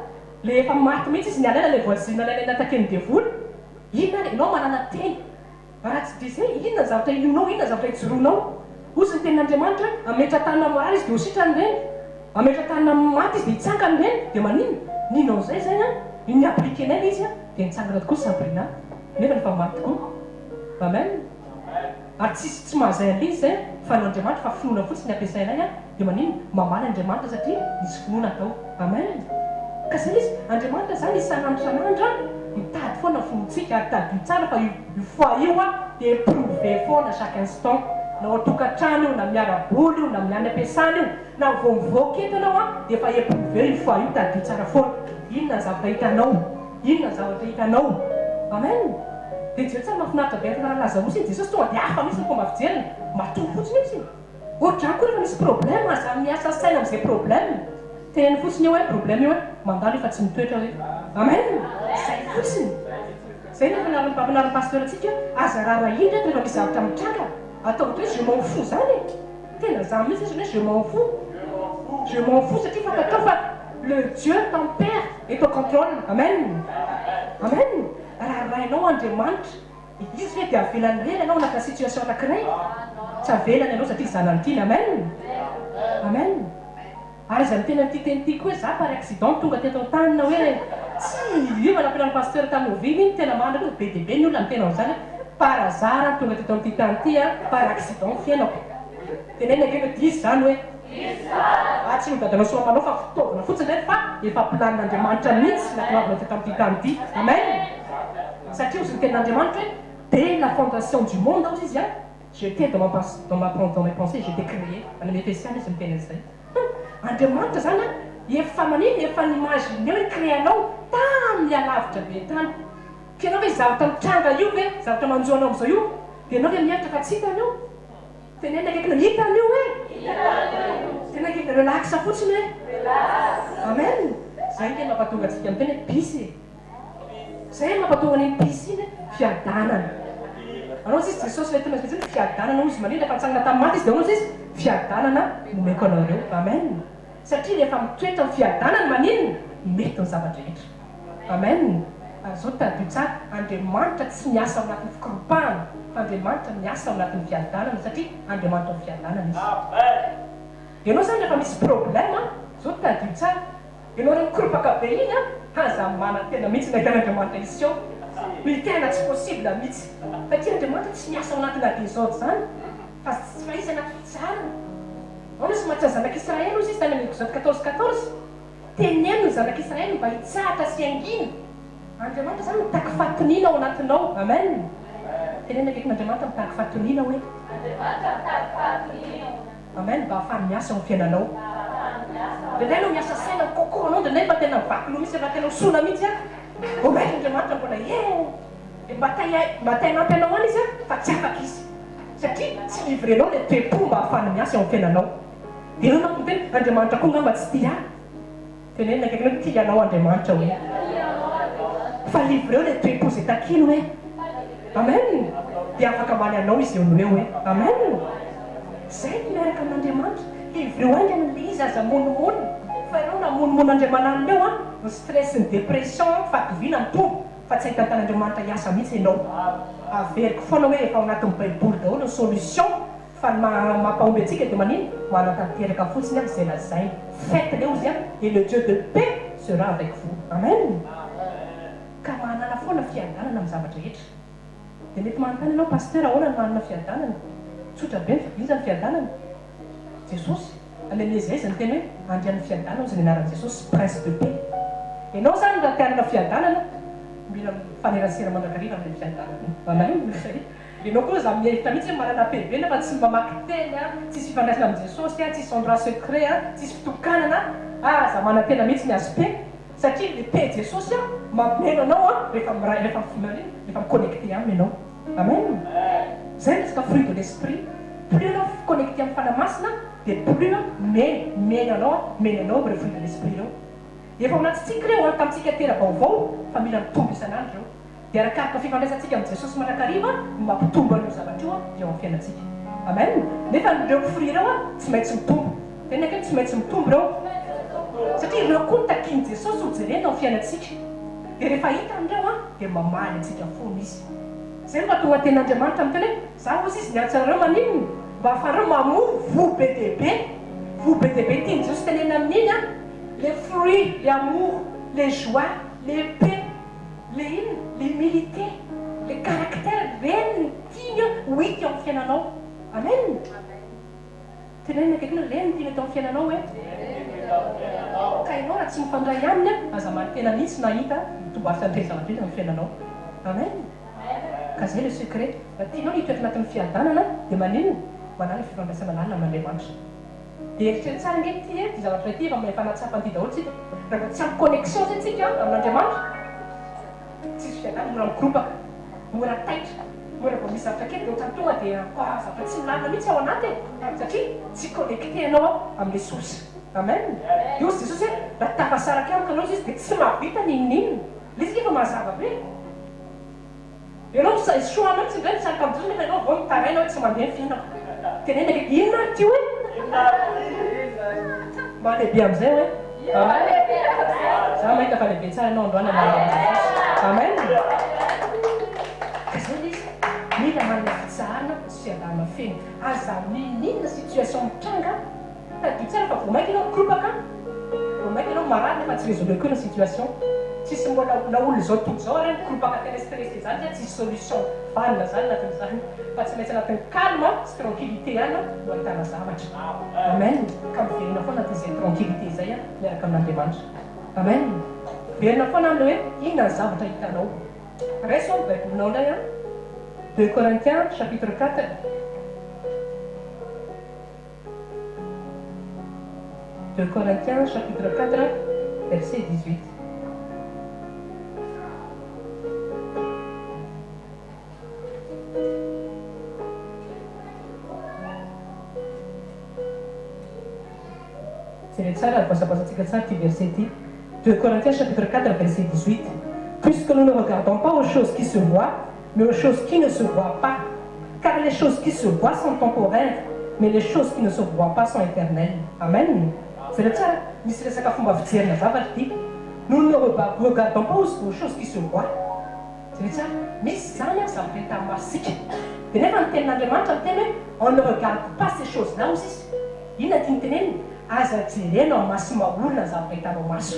Le efa maty mihitsy izy niala aina le voisine nay le nataken'ny devoly. Inona ary enao manana teny. Raha tsy dia izay, inona ny zavatra inoanao, inona ny zavatra ijoroanao? Hozy ny tenin'Andriamanitra hoe, hametra-tanana amin'ny marary izy dia ho sitrany ireny, hametra-tanana amin'ny maty izy dia hitsangana ireny, dia maninona? Nino an'izay izay an, ny ni-appliquer-nay ilay izy an, dia nitsangana tokoa Sabrina, nefa efa maty tokoa. Amen. Ary tsisy tsy mahazay an'ilay izy izay an, fa noho Andriamanitra, fa finoana fotsiny ny ampiasainay an, dia maninona? Mamaly Andriamanitra satria nisy finoana tao. Amen! Ka zay izy, Andriamanitra zany isan'andro isan'andro an, mitady foana ny finoantsika ary tadidio tsara fa io io foi io an dia éprouvé foana chaque instant, na ao an-tokantrano io, na miara-bola io, na any am-piasana io, na vao mivoaka eto ianao an dia efa éprouvé io foi io, tadidio tsara foana. Inona ny zavatra hitanao? Inona ny zavatra hitanao? Amen! Dia jereo tsara mahafinaritra be ny tantaran'i Lazarosy iny, Jesosy tonga dia hafa mihitsy ny fomba fijeriny, matory fotsiny eo izy. Ohatran koa rehefa misy problème aza miasa saina amzay problème, teneno fotsiny eo hoe problème io hoe mandalo io fa tsy mitoetra hoe Amen! Zay fotsiny! Zay no ampianarin'ny mpampianarin'ny pasteur antsika aza rarahina reto rehefa misy zavatra mitranga atao ohatra hoe je m'en fous zany e! Tena za mihitsy ohatrany hoe je m'en fous, je m'en fous satria fantatrao fa le Dieu ton père est au controle Amen! Amen! Rarahinao Andriamanitra. Izy ve dia avelany irery ianao anatina situation anakiray? Tsy avelany ianao satria zanany tiany. Amen! Amen! Ary aza miteny an'ity teny ity koa hoe za par accident tonga teto an-tany na hoe tsy io fa nampianarin'ny pasteur tamin'ny oviana iny tena marina koa be dia be ny olona miteny an'izany hoe par hasard aho tonga teto amin'ity tany ity an, par accident ny fiainako. Teneno akaiky hoe diso izany hoe. Ah tsy ny dadanao sy mamanao fa fitaovana fotsiny ireny fa efa planin'Andriamanitra mihitsy natonavana teto amin'ity tany ity. Amen! Satria hozy ny tenin'Andriamanitra hoe dès la fondation du monde hozy izy an, j'étais dans ma dans ma dans mes pensées j'étais créé. Any amin'ny Efesiana izy miteny an'izay. Hum! Andriamanitra zany an efa maninona efa ni-imaginer hoe ni-créer anao tamin'ny alavitra be tany. Ka ianao ve zavatra mitranga io ve, zavatra manjo anao amin'izao io, dia ianao ve mihevitra fa tsy hitany io? Teneno akaiky ny hitany io e! Teneno akaiky relax fotsiny hoe. Amen! Zay nge mampatonga antsika miteny hoe peace e! Zay no mampatonga an'iny peace iny hoe fiadanana. Anao tsisy Jesosy ilay tonga izy fiadanana hozy manina rehefa nitsangana tamin'ny maty izy dia hozy izy fiadanana nomeko anareo. Amen! Satria rehefa mitoetra ny fiadanana maninona? Mety ny zava-drehetra. Amen! Ary izao tadidio tsara, Andriamanitra tsy miasa ao anatin'ny fikoropahana, fa Andriamanitra miasa ao anatin'ny fiadanana, satria Andriamanitra ao fiadanana Izy. Ianao izany rehefa misy problème an, izao tadidio tsara, ianao ilay mikoropaka be iny an, aza manantena mihitsy ny ahitan'Andriamanitra hiseho, ny tena tsy possible mihitsy, satria Andriamanitra tsy miasa ao anatina desordre izany, fa fa Izy anaty fitsaharana. Ahoana sy maty ny zanak'Israely hozy Izy tany amin'ny Exode 14 14? Teneno ny zanak'Israely mba hitsahatra sy hangina. Andriamanitra izany mitaky fahatoniana ao anatinao. Amen. Teneno akaikin'Andriamanitra mitaky fahatoniana hoe. Andriamanitra mitaky fahatoniana ao anatinao. Amen. Mba ahafahany miasa ao amin'ny fiainanao. Mba ahafahany miasa ao. Indraindray ianao miasa saina mikôkô anao, indraindray mba tena mivaky loha mihitsy, efa tena ho sola mihitsy an. Vao mainka Andriamanitra mbola eh. Dia mba te mba te hanampy anao ihany izy an, fa tsy afaka izy. Satria tsy livrer-nao ilay toe-po mba ahafahany miasa eo amin'ny fiainanao. Dia eo manko miteny, Andriamanitra koa angamba tsy tia ahy. Tenenina akaiky hoe tia anao Andriamanitra hoe. Fa livreo ilay toe-po izay takiany hoe. Amen! Dia afaka hamaly anao izy eo no eo hoe. Amen! Izay ny miaraka amin'Andriamanitra. Livreo haingana ilay izy, aza monomonona. Fa ianao na monomonona Andriamananina eo an, ny stress sy ny dépression, fahatoviana mitombo, fa tsy ahitantan'Andriamanitra hiasa mihitsy ianao. Averiko foana hoe efa ao anatin'ny baiboly daholo ny solution. Fa ny maha mampahomby antsika dia manino? Manatanteraka fotsiny an izay lazainy. Faites le ozy an et le Dieu de paix sera avec vous. Amen! Ka manàna foana fiadanana amin'ny zavatra rehetra. Dia mety manontany ianao, Pasteur ahoana no manana fiadanana? Tsotra be ny iza ny fiadanana? Jesosy. Any amin'ny Ezezy ny teny hoe Andrian'ny fiadanana ozy ny anaran'i Jesosy, Prince de paix. Ianao izany raha te hanana fiadanana, mila mifanerasera mandrakariva amin'ilay fiadanana io. Amen! Ianao koa aza mihevitra mihitsy hoe manana PV nefa tsy mamaky teny a, tsisy fifandraisana amin'i Jesosy a, tsisy endroit secret a, tsisy fitokanana a, aza manantena mihitsy ny azo P satria le P Jesosy a mameno anao a rehefa miray rehefa rehefa mi-connecter aminy ianao. Amen! Zay ny resaka fruit de l'esprit, plus ianao connecter amin'ny Fanahy Masina dia plus meno, meno anao a, meno anao ireo fruit de l'esprit ireo. Efa ao anatintsika ireo a, tamintsika tera-baovao fa mila mitombo isan'andro ireo. Dia arakaraka fifandraisantsika amin'i Jesosy mandrakariva no mampitombo an'io zavatra io eo amin'ny fiainantsika. Amen! Nefa ireo fruits ireo tsy maintsy mitombo. Tena akaiky tsy maintsy mitombo ireo. Satria ireo koa no takian'i Jesosy ho jerena ao amin'ny fiainantsika. Dia rehefa hitany ireo an, dia mamaly antsika foana Izy. Izay no mahatonga ny tenin'Andriamanitra miteny hoe, Izaho hozy Izy niantso anareo maninona? Mba ahafahanareo mamoa voa be dia be. Voa be dia be tian'i Jesosy tenenina amin'iny an, les fruits, les amour, les joie, les paix, les inona, l'humilité, les caractères, ireny no tiany ho hita eo amin'ny fiainanao. Amen! Tenenina akaiky anao, Ireny no tiany atao amin'ny fiainanao hoe. Ka ianao raha tsy mifandray aminy, aza manantena mihitsy na hahita mitombo asa an'ireny zavatra ireny amin'ny fiainanao. Amen! Ka izay le secret. Raha tianao ny hitoetra anatin'ny fiadanana dia maninona? Manala fifandraisana lalina amin'Andriamanitra. Dia eritrerito tsara ange ity e, ity zavatra ity efa efa nahatsapa an'ity daholo tsika. Raha vao tsy ampy connexion zay tsika amin'Andriamanitra, tsisy fiadanana, mora mikoropaka, mora taitra, mora vao misy zavatra kely dia ohatran'ny tonga dia quoi zavatra tsy milamina mihitsy ao anaty e, satria tsy connecté ianao amin'ilay source. Amen. Dia hozy Jesosy hoe raha tafasaraka amiko ianao izy dia tsy mahavita n'inon'inona. Ilay izy ange efa mazava be. Ianao mi soa anao tsy indray misaraka amin'i Jesosy nefa ianao vao mitaraina hoe tsy mandeha ny fiainako. Teneno akaiky, inona ary ity hoe? Mba lehibe amin'izay hoe? Amen. Za mahita fa lehibe tsara ianao androany amin'ny anaran'i Jesosy. Amen. Ka izay ilay izy, mila manana fitsaharana sy fiadanana feno. Aza n'inon'inona situation mitranga. Tadidio tsara fa vao maika ianao mikoropaka, vao maika ianao marary nefa tsy résoudre koa ny situation. Tsisy mbola na olona izao tontolo izao ary mikoropaka tena stressé zany dia tsisy solution vanona zany anatin'izany fa tsy maintsy anatin'ny calme sy tranquillité ihany no ahitana zavatra. Amen. Ka miverina foana anatin'izay tranquillité izay miaraka amin'Andriamanitra. Amen. Miverina foana amin'ilay hoe inona ny zavatra hitanao. Raiso ny baibolinao indray an. Deux Corinthiens chapitre 4. 2 Corinthiens chapitre 4 verset 18. Jereo tsara ary vasabasantsika tsara ity verset ity. 2 Corinthiens chapitre 4 verset 18. Puisque nous ne regardons pas aux choses qui se voient, mais aux choses qui ne se voient pas. Car les choses qui se voient sont temporaires, mais les choses qui ne se voient pas sont éternelles. Amen. Jereo tsara, misy resaka fomba fijerina zavatra ity. Nous ne regardons pas aux choses qui se voient. Jereo tsara, misy izany an zavatra hita amin'ny masontsika. Dia nefa ny tenin'Andriamanitra miteny hoe on ne regarde pas ces choses là hozy izy. Inona tiany tenenina? Aza jerena ao maso maha-olona ny zavatra hitanao maso.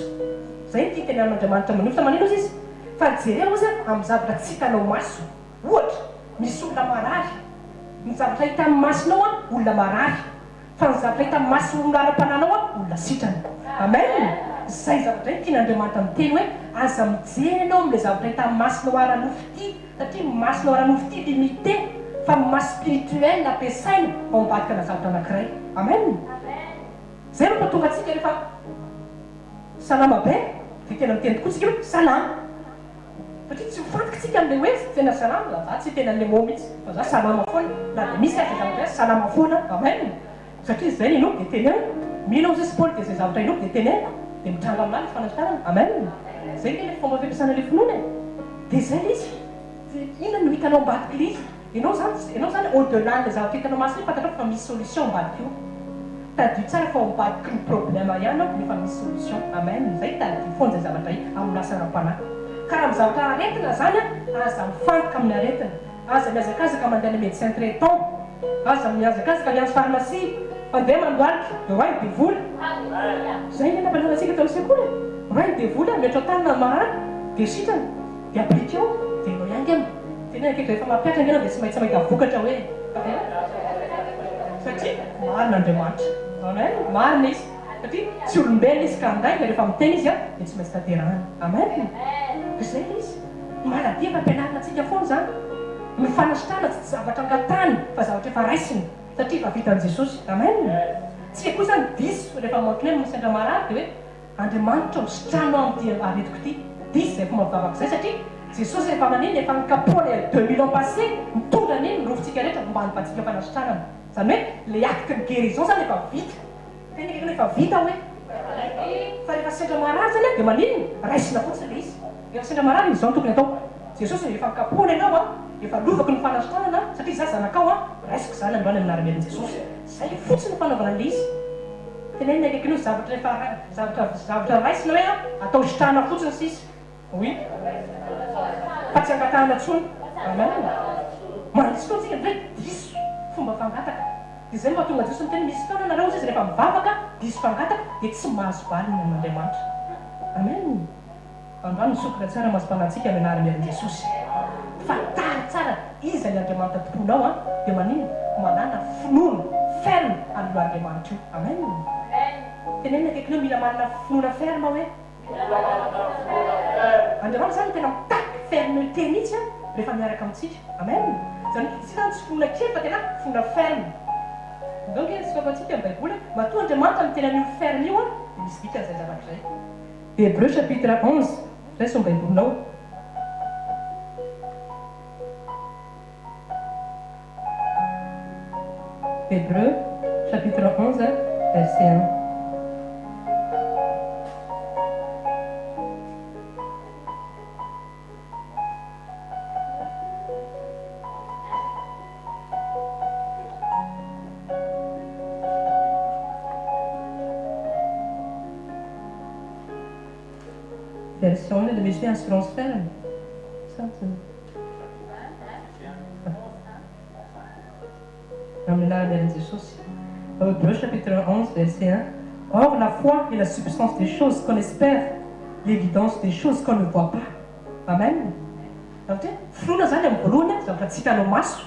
Izay no tiany tenenin'Andriamanitra manolotra. Manino hozy izy? Fa jereo ozy amin'ny zavatra tsy hitanao maso. Ohatra, misy olona marary. Ny zavatra hitan'ny masonao an, olona marary. Fa ny zavatra hitan'ny mason'ny ara-panahinao an, olona sitrana. Amen! Izay zavatra izay no tian'Andriamanitra miteny hoe, aza mijery ianao amin'ilay zavatra hitan'ny masonao ara-nofo ity, satria ny masonao ara-nofo ity limité, fa ny maso spirituel ampiasaina ao ambadika-na zavatra anankiray. Amen! Izay no mampatonga antsika rehefa salama be dia tena miteny tokoa tsika hoe salama. Satria tsy mifantoka tsika amin'ilay hoe tena salama, za tsy hiteny an'ilay mot mihitsy fa za salama foana na dia misy aza zavatra hoe salama foana, amen! Satria izay no inoako dia teneno, mino aho hoy Paoly dia izay zavatra inoako dia teneniko dia mitranga amin'ahy ny fanasitranana, amen! Izay nge ilay fomba fampiasana ilay finoana e! Dia izay ilay izy, inona no hitanao ambadik'ilay izy? Ianao izany, ianao izany au delà an'ilay zavatra hitanao maso iny fantatrao fa misy solution ambadika io. Tadidio tsara fa ao ambadiky ny problème ihany ao nefa misy solution. Amen. Zay tadidio foana izay zavatra iny amin'ny lasa ara-panahy. Ka raha amin'ny zavatra aretina izany an, aza mifantoka amin'ny aretina. Aza mihazakazaka mandeha any médecin traitant. Aza mihazakazaka miantso pharmacie. Mandeha mandohalika. Roahy ny devoly. Zay nge nampianarina antsika tao amin'ny sekoly e. Roahy ny devoly an, miantra tanana ny marary dia sitrana. Dia appliquer-o dia ianao ihany nge Tena akaiky rehefa mampihatra ange ianao dia tsy maintsy mahita vokatra hoe satria marina Andriamanitra. Amen. Marina Izy. Satria tsy olombelona Izy ka handainga, rehefa miteny Izy dia tsy maintsy tanterahany. Amen. Izay ilay izy. Ny maladie efa ampianarina antsika foana izany. Ny fanasitrana tsy zavatra angatahana fa zavatra efa raisina satria efa vitan'i Jesosy. Amen. Tsika koa izany diso rehefa manklem sendra marary dia hoe Andriamanitra o sitrano aho amin'ity aretiko ity. Diso izay fomba mivavaka izay satria Jesosy efa nanino efa nikapohana il y a 2000 ans passé nitondra an'iny ny rofintsika rehetra mba hanivantsika fanasitranana. Izany hoe ilay acte ny guérison izany efa vita. Tena ekeko hoe efa vita hoe. Fa rehefa sendra marary izany dia maninona? Raisina fotsiny ilay izy. Rehefa sendra marary izao no tokony atao. Jesosy o efa nikapohana ianao an, efa lovako ny fanasitranana satria izaho zanakao an, raisiko izany androany amin'ny anaran'i Jesosy. Izay fotsiny no fanaovana an'ilay izy. Tenenina akaikinao zavatra efa zavatra zavatra raisina hoe atao sitrana fotsiny sisa. Oui. Fa tsy angatahana intsony. Amen. Mandiso foana tsika indray diso fomba fangataka. Dia izay no mahatonga Jesosy miteny misy fotoana nareo hozy izy rehefa mivavaka diso fangataka dia tsy mahazo valiny amin'Andriamanitra. Amen. Androany misokatra tsara masom-panahintsika amin'ny anaran'i Herin Jesosy. Fantaro tsara iza ilay Andriamanitra tompoinao an, dia maninona? Manàna finoana ferme amin'io Andriamanitra io. Amen. Tenenina akaikinao mila manana finoana ferme hoe. Andriamanitra zany tena mitaky fermeté mihitsy an rehefa miaraka amintsika. Amen. Zany hoe isika zany tsy finoana kely fa tena finoana ferme. Donc sokafantsika ny baiboly hoe matoa Andriamanitra miteny an'io ferme io an dia misy dikany izay zavatra izay. Hébreux chapitre 11, raiso ny baibolinao. Hébreux chapitre 11 verset 1. Version inona ilay misy hoe assurance ferme? Sa tsy. Amin'ny anaran'i Jesosy. Hébreux chapitre 11 verset 1 Or la foi est la substance des choses qu'on espère, l'évidence des choses qu'on ne voit pas. Amen. Zavatra hoe finoana zany amin'ny voalohany zavatra tsy hitanao maso.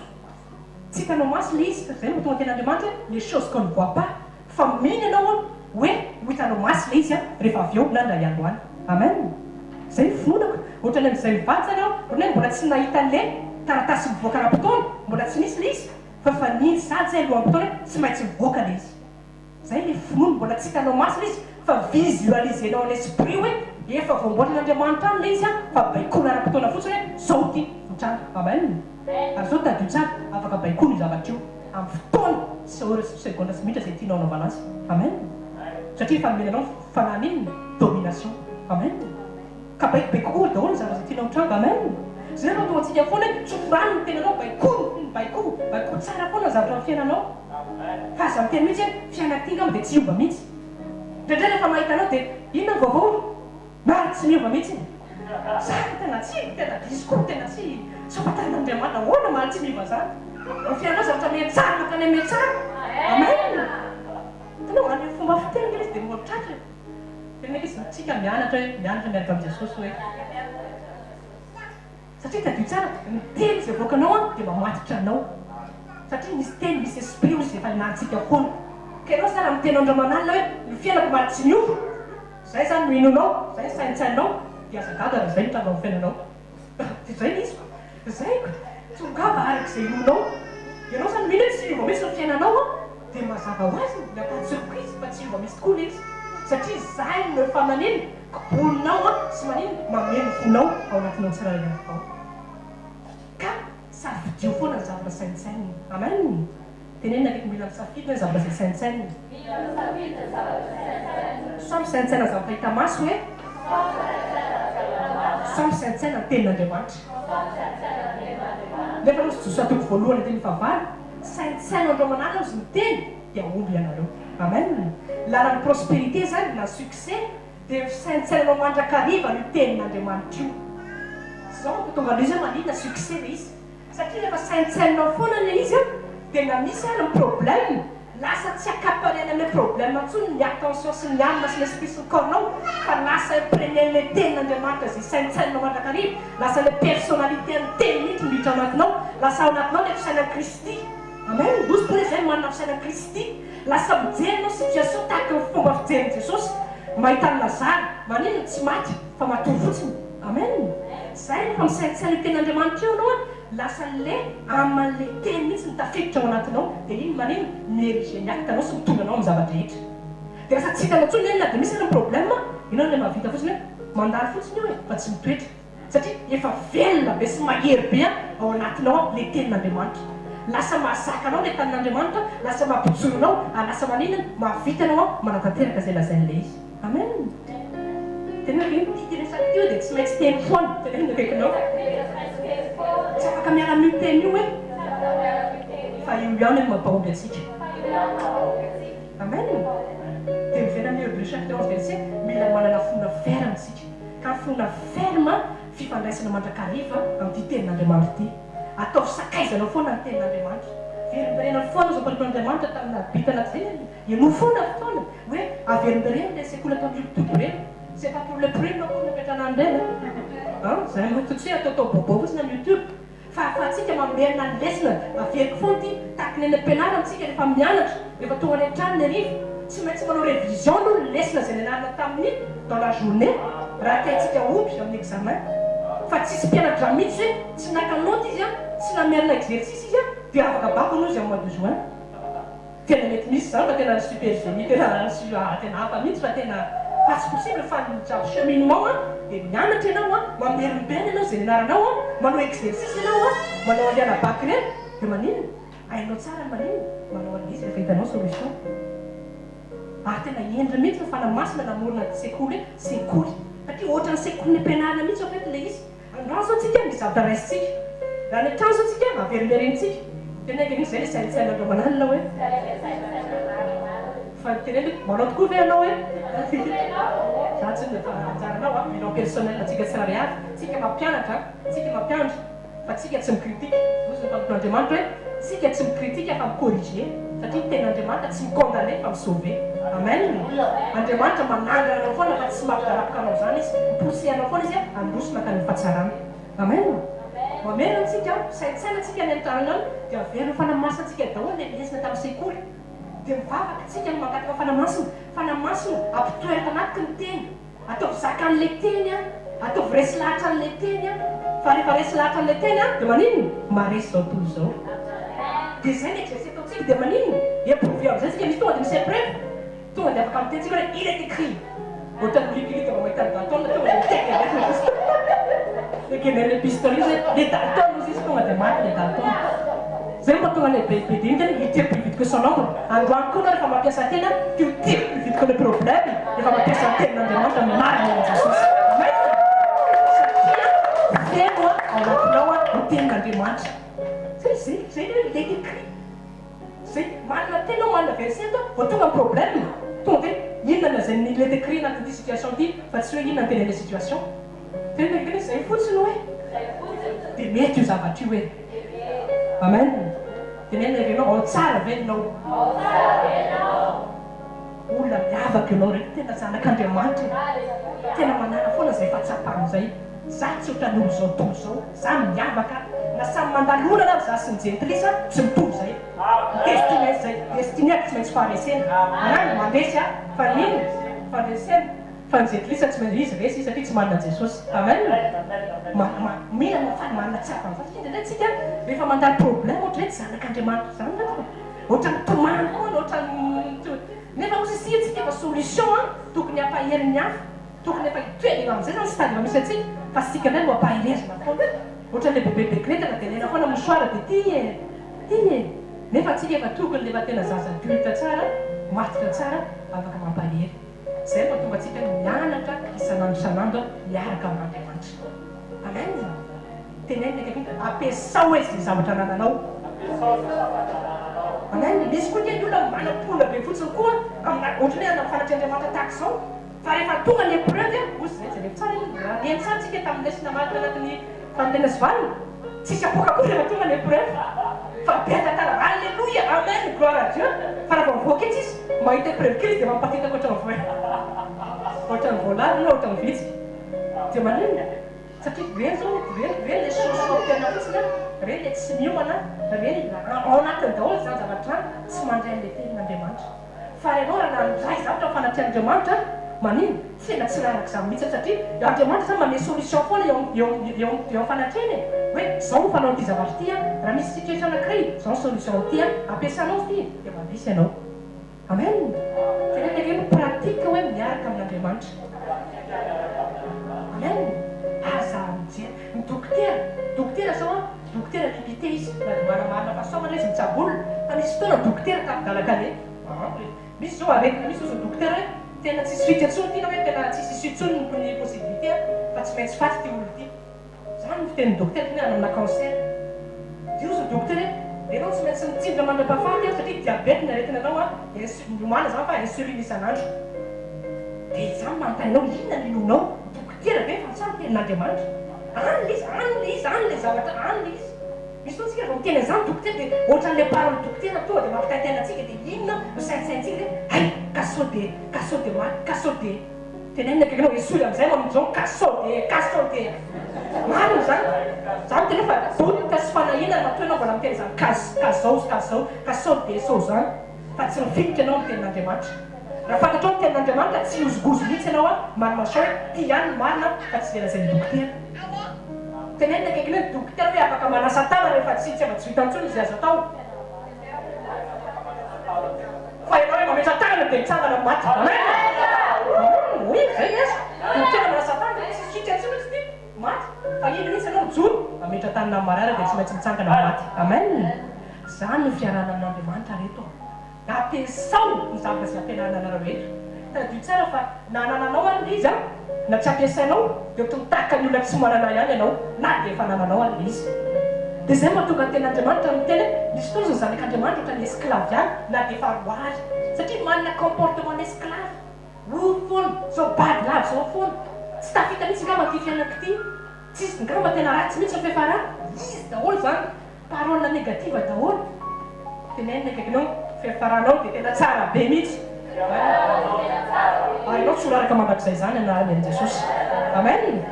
Tsy hitanao maso ilay izy fa izay no mahatonga tenin'Andriamanitra hoe les choses qu'on ne voit pas. Fa mino ianao hoe ho hitanao maso ilay izy rehefa avy eo na indray andro any. Amen. Izay ny finoanako. Ohatran'ny amin'izay mivady izany aho, ohatran'ny hoe mbola tsy nahita an'ilay taratasy mivoaka ara-potoana, mbola tsy nisy ilay izy, fa efa nino sahady izay alohan'ny-potoana hoe tsy maintsy mivoaka ilay izy. Izay ilay finoana, mbola tsy hitanao maso ilay izy fa visualiser-nao en esprit hoe efa voamboarin'Andriamanitra any ilay izy fa baikoana ara-potoana fotsiny hoe izao ity mitranga. Amen. Ary izao tadidio tsara, afaka baikoana io zavatra io amin'ny fotoana sy heure sy seconde sy minitra izay tianao hanaovana azy. Amen. Satria efa nomena anao ny fanahin'inona? Domination. Amen. Ka baikobaikoa daholo ny zavatra izay tianao hitranga. Amen. Izay no ataontsika foana hoe tsofy rano ny tenanao, baikoa ny baikoa, baikoa tsara foana ny zavatra amin'ny fiainanao. Fa aza miteny mihitsy hoe fiainana ity angamba dia tsy hiova mihitsy. Indraindray rehefa mahita anao dia inona ny vaovao? Marina tsy miova mihitsy. Za no tena tsy, tena diso koa, tena tsy soapatan'Andriamanitra. Ahoana marina tsy miova zany? Ny fiainanao zavatra mihatsara mankany amin'ny mihatsara. Amen. Hitanao, any amin'ny fomba fiteny ilay izy dia mora tratra e. Tena ilay izy, tsika mianatra hoe, mianatra miaraka amin'i Jesosy hoe. Satria tadidio tsara, ny teny izay avoakanao an, dia mamatotra anao. Satria misy teny, misy esprit hozy efa ianarantsika foana. Ka ianao zany raha miteny andro aman'alina hoe, ny fiainako mba tsy miova, izay zany no inoanao, izay ny saintsainao, dia aza gaga raha izay no mitranga amin'ny fiainanao. Dia izay ny izy ko. Izay ko. Tongava araka izay inoanao. Ianao zany mino hoe tsy hiova mihitsy ny fiainanao an, dia mazava ho azy, il n'y a pas de surprise fa tsy hiova mihitsy tokoa ilay izy. Satria izay no efa manino. Kiborinao an sy maninona mameno fonao ao anatinao tsirairay avy ao. Ka safidio foana ny zavatra saintsainina. Amen! Tenenina akaiky mila misafidy hoe zavatra izay saintsainina. Mila misafidy ny zavatra saintsainina. Sao misaintsaina zavatra hita maso hoe. Sao misaintsaina zavatra hita maso. Sao misaintsaina ny tenin'Andriamanitra. Sao misaintsaina ny tenin'Andriamanitra. Nefa aloha Josoa toko voalohany andininy fahavalo, saintsaino andro aman'alina hozy ny teny dia hahomby ianareo. Amen! Lalan'ny prospérité izany na succès Dia misaintsainao mandrakariva an'io tenin'Andriamanitra io. Izao manko tonga an'io izy hoe maninona succès ilay izy. Satria rehefa saintsaininao foana ilay izy an, dia na misy ary ny problème, lasa tsy accaparer-ny amin'ilay problème intsony ny attention sy ny âme sy ny esprit sy ny corps-nao, fa lasa imprégner-n'ilay tenin'Andriamanitra izay saintsaininao mandrakariva, lasa ilay personnalité an'ny teny mihitsy miditra ao anatinao, lasa ao anatinao ilay fisainan'i Kristy. Amen! Hozy Paoly izay manana fisainan'i Kristy. Lasa mijery anao situation tahaka ny fomba fijerin'i Jesosy mahita an'i Lazara, maninona tsy maty fa matory fotsiny. Amen! Zay rehefa misaintsaina io tenin'Andriamanitra io ianao an, lasa le âme-n'le teny mihitsy no tafiditra ao anatinao, dia iny maninona? Mi-eriger ny acte anao sy mitondra anao amin'ny zava-drehetra. Dia lasa tsy hitanao intsony na dia misy ary ny problème, ianao ilay mahavita fotsiny hoe mandalo fotsiny io e, fa tsy mitoetra. Satria efa velona be sy mahery be ao anatinao ao ilay tenin'Andriamanitra. Lasa mahazaka anao ilay tanin'Andriamanitra, lasa mampijoro anao, ary lasa maninona? Mahavita anao ao manatanteraka izay lazain'ilay izy. Amen. Teneno akaiky hoe ity resaka ity dia tsy maintsy teny foana. Teneno akaikinao. Tsy afaka miala amin'io teny io hoe. Fa io ihany no mampahomby antsika. Amen. référence verset, mila manana finoana ferme tsika. Ka ny finoana ferme, fifandraisana mandrakariva amin'ity tenin'Andriamanitra ity. Ataovy sakaizanao foana ny tenin'Andriamanitra. Verimberenao foana izao mpanompon'Andriamanitra tamin'ny nahabita anaty izay, henoy foana fotoana hoe averimbereno ilay sekoly atao amin'ny youtube ireny. C'est pas pour le prime akory no apetrahana an'ireny an! Izay no tsy hoe ataotao bobo fotsiny amin'ny youtube. Fa ahafahantsika mamerina ny lesona, averiko foana ity, tahaka ny any am-pianarana tsika rehefa mianatra, rehefa tonga any an-trano ny hariva, tsy maintsy manao révision aloha ny lesona izay nianarana tamin'ny dans la journée raha tiantsika hahomby amin'ny examen. Fa tsisy mpianatra mihitsy hoe tsy naka note izy an, tsy namerina exercice izy an, dia afaka bac hono izy amin'ny mois de juin. Tena mety misy zany fa tena super génie tena tena hafa mihitsy fa tena fa tsy possible fa ny jiaby cheminement an dia mianatra ianao an mamerimberina ianao izay nianaranao an manao exercice ianao an manao andiana bac ireny dia maninona hainao tsara ny maninona manao an'izy rehefa hitanao solution ary tena hendry mihitsy ny fanahy masina namorona ny sekoly hoe sekoly satria ohatran'ny sekoly nampianarina mihitsy en fait ilay izy Androany zao tsika misy zavatra raisintsika. Raha any an-trano zao tsika averimberentsika. Tena enga anie zay le saintsainanareo aman'alina hoe. Fa teneno hoe manao tokoa ve ianao hoe. Za tsy fa anjaranao a, bilan personnel antsika tsirairay avy. Tsika mampianatra, tsika mampiandry fa tsika tsy mi-critique. Hozy ny mpanompon'Andriamanitra hoe tsika tsy mi-critique fa mi-corriger satria ny tenin'Andriamanitra tsy mi-condamner fa mi-sauver. Amen. Andriamanitra manangana anao foana fa tsy mampidaraboka anao izany izy. Mi-pousser anao foana izy handroso mankany amin'ny fahatsarana. Amen. Mamerina antsika, misaintsaina antsika any an-trano any dia averina Fanahy Masina antsika daholo ilay lesona tamin'ny sekoly. Dia mivavaka antsika no mangataka Fanahy Masina. Fanahy Masina ampitoerako anatiko ny teny. Ataovy zakan'ilay teny an! Ataovy resy lahatra an'ilay teny an! Fa rehefa resy lahatra an'ilay teny an, dia maninona? Maharesy izao tontolo izao. Dia izay ny exercice ataontsika, dia maninona? Éprouver amin'izay isika, misy tonga dia misy épreuve, tonga dia afaka miteny tsika hoe il est écrit. Ohatran'ny Lucky Luke vao mahita an'i Dalton tonga dia miteny avy eo izy. Dia le pistolet izy hoe les Dalton hozy izy, tonga dia maty les Dalton. Zay no mahatonga an'ilay be be dinika hoe il tire plus vite que son ombre. Androany koa nareo efa mampiasa tena tu tires plus vite que le problème rehefa mampiasa ny tenin'Andriamanitra marina eo amin'i Jesosy. Amen! Satria feno ao anatinao ny tenin'Andriamanitra. Zay zay zay le hoe il est écrit. Zay manana teny ao manana verset ato vao tonga ny problème. Tonga dia inona no lazain'ny il est écrit anatin'ity situation ity fa tsy hoe inona no tenenin'ilay situation. Tena hoe zay fotsiny hoe dia mety io zavatra io e. Amen. Tenenina ery ianao, ao tsara ve ianao? Ao tsara ve ianao? Olona miavaka ianao ry, tena zanak'Andriamanitra e. Tena manana foana izay fahatsapana izay. Za tsy ohatran'ny olo izao tontolo izao, za miavaka. Na samy mandalo olana ary za sy ny jentilisa, tsy mitovy izay. Destinée izay, destinée tsy maintsy faharesena. Anany mandresy aho, fa ny inona? Fandresena. Fa ny jentilisa tsy maintsy izy resy satria tsy manana Jesosy. Amen. Ma ma mila mafaly manana tsapa an'izany satria indraindray tsika rehefa mandalo problème ohatra hoe tsy zanak'Andriamanitra izany reto e. Ohatran'ny tomany foana, ohatran'ny nefa ozy isika tsika efa solution an, tokony hampahery ny hafa, tokony efa hitoetra eo amin'izay izany stade efa misy antsika fa isika indray no ampaherezina foana. Ohatran'ilay bebe be kiretana dia alaina foana mouchoir dia ty e, ty e. Nefa tsika efa tokony efa tena zaza adulte tsara, matotra tsara, afaka mampahery. Izay no mahatonga antsika mianatra isan'andro isan'andro miaraka amin'Andriamanitra. Amen. Tenenina akaiky hoe ampiasao hoe izay zavatra anananao. Ampiasao izay zavatra anananao. Amen. Misy koa ange ny olona manam-pinoana be fotsiny koa amina ohatran'ny hoe hanana fanatrehan'Andriamanitra tahaka izao. Fa rehefa tonga ny épreuve, hozy izay jereo tsara iny, raha nihaino tsara tsika tamin'ny lesona marina anatin'ny fanontaniana sy valiny, tsisy apoaka akory rehefa tonga ny épreuve. Fa be tantara, Alléluia, Amen, gloire à Dieu, fa raha vao mivoaka etsy izy, mahita épreuve kely izy dia mampatetaka ohatran'ny voa, ohatran'ny voalavo na ohatran'ny vitsika. Dia maninona? Satria ireny izao, ireny, ireny ilay sosoa tena fotsiny an, ireny ilay tsy miomana, ireny ao anatiny daholo izany zavatra izany, tsy mandray an'ilay tenin'Andriamanitra. Fa ianao raha nandray zavatra amin'ny fanatrehan'Andriamanitra, maninona? Tena tsy raraka izany mihitsy satria Andriamanitra izany manome solution foana eo eo eo eo amin'ny fanatrehany e! Hoe izao no fanao an'ity zavatra ity an, raha misy situation anankiray, izao ny solution an'ity an, ampiasanao izy ity dia mandresy ianao. Amen! Zay ilay tena hoe pratique hoe miaraka amin'Andriamanitra. Amen! Aza mijery ny dokotera, dokotera izao an, dokotera limité izy na dia manamarina fahasoavana izy mitsabo olona fa misy fotoana dokotera tapi-dalan-kaleha. Misy zao aretina misy ozy ny dokotera hoe tena tsisy fika intsony ity na hoe tena tsisy issue intsony ny possibilité fa tsy maintsy faty ity olona ity. Zany ny fitenin'ny dokotera toy ny hoe hanana cancer. Dia ozy ny dokotera hoe enao tsy maintsy mitsindrona mandrapahafaty satria diabète ny aretina anao dia miomàna zany fa insuline isan'andro. Dia izaho manontany anao, inona no inoanao? Dokotera ve fa sa ny tenin'Andriamanitra? Any ilay izy, any ilay izy, any ilay zavatra, any ilay izy. Misy fotoana tsika vao miteny an'izany dokotera dia ohatran'ilay parole dokotera tonga dia mampitaintaina antsika dia inona no saintsaintsika dia hay ka sao dia, ka sao dia maty, ka sao dia. Tenenina akaiky anao, esory amin'izay manomboka izao ka sao dia, ka sao dia. Marina izany. Za miteny hoe fa doute sy fanahiana ny matoa ianao mbola miteny izany ka, ka zao sy ka zao, ka sao dia sao izany fa tsy mifikitra ianao amin'ny tenin'Andriamanitra. Raha fantatrao ny tenin'Andriamanitra tsy hihozongozo mihitsy ianao an, manana choix hoe ty ihany no marina fa tsy ilay lazain'ny dokotera. Tenenina akaiky ny hoe ny dokotera hoe afaka manasa tanana rehefa tsy tsy afa-tsy vita intsony izay azo atao. Fa ianao hoe mametra-tanana dia mitsangana ny maty. Amen! Amen! Oui, zay ny azy. Dokotera manasa tanana, tsisy hita intsony izy ity, maty. Fa iny mihitsy ianao mijoro, mametra-tanana amin'ny marary dia tsy maintsy mitsangana ny maty. Amen! Zany no fiarahana amin'Andriamanitra ry reto a. Ampiasao ny zavatra izay ampianarina anareo eto. Tadidio tsara fa na anananao ary ilay izy an, na tsy ampiasainao dia ohatry ny tahaka ny olona tsy manana ihany ianao na dia efa anananao ary ilay izy. Dia izay no mahatonga ny tenin'Andriamanitra miteny hoe misy fotoana izao ny zanak'Andriamanitra ohatran'ny esclave ihany na dia efa roa ary. Satria manana comportement n'esclave. Ory foana, izao bady lava izao foana. Tsy tafita mihitsy angamba ity fiainako ity. Tsisy ngamba tena ratsy mihitsy ny fiafarana. Izy daholo izany. Parole négative daholo. Tenenina akaikinao fiafaranao dia tena tsara be mihitsy. Ary ianao tsy ho raraka mandrakizay izany anarany an'i Jesosy. Amen.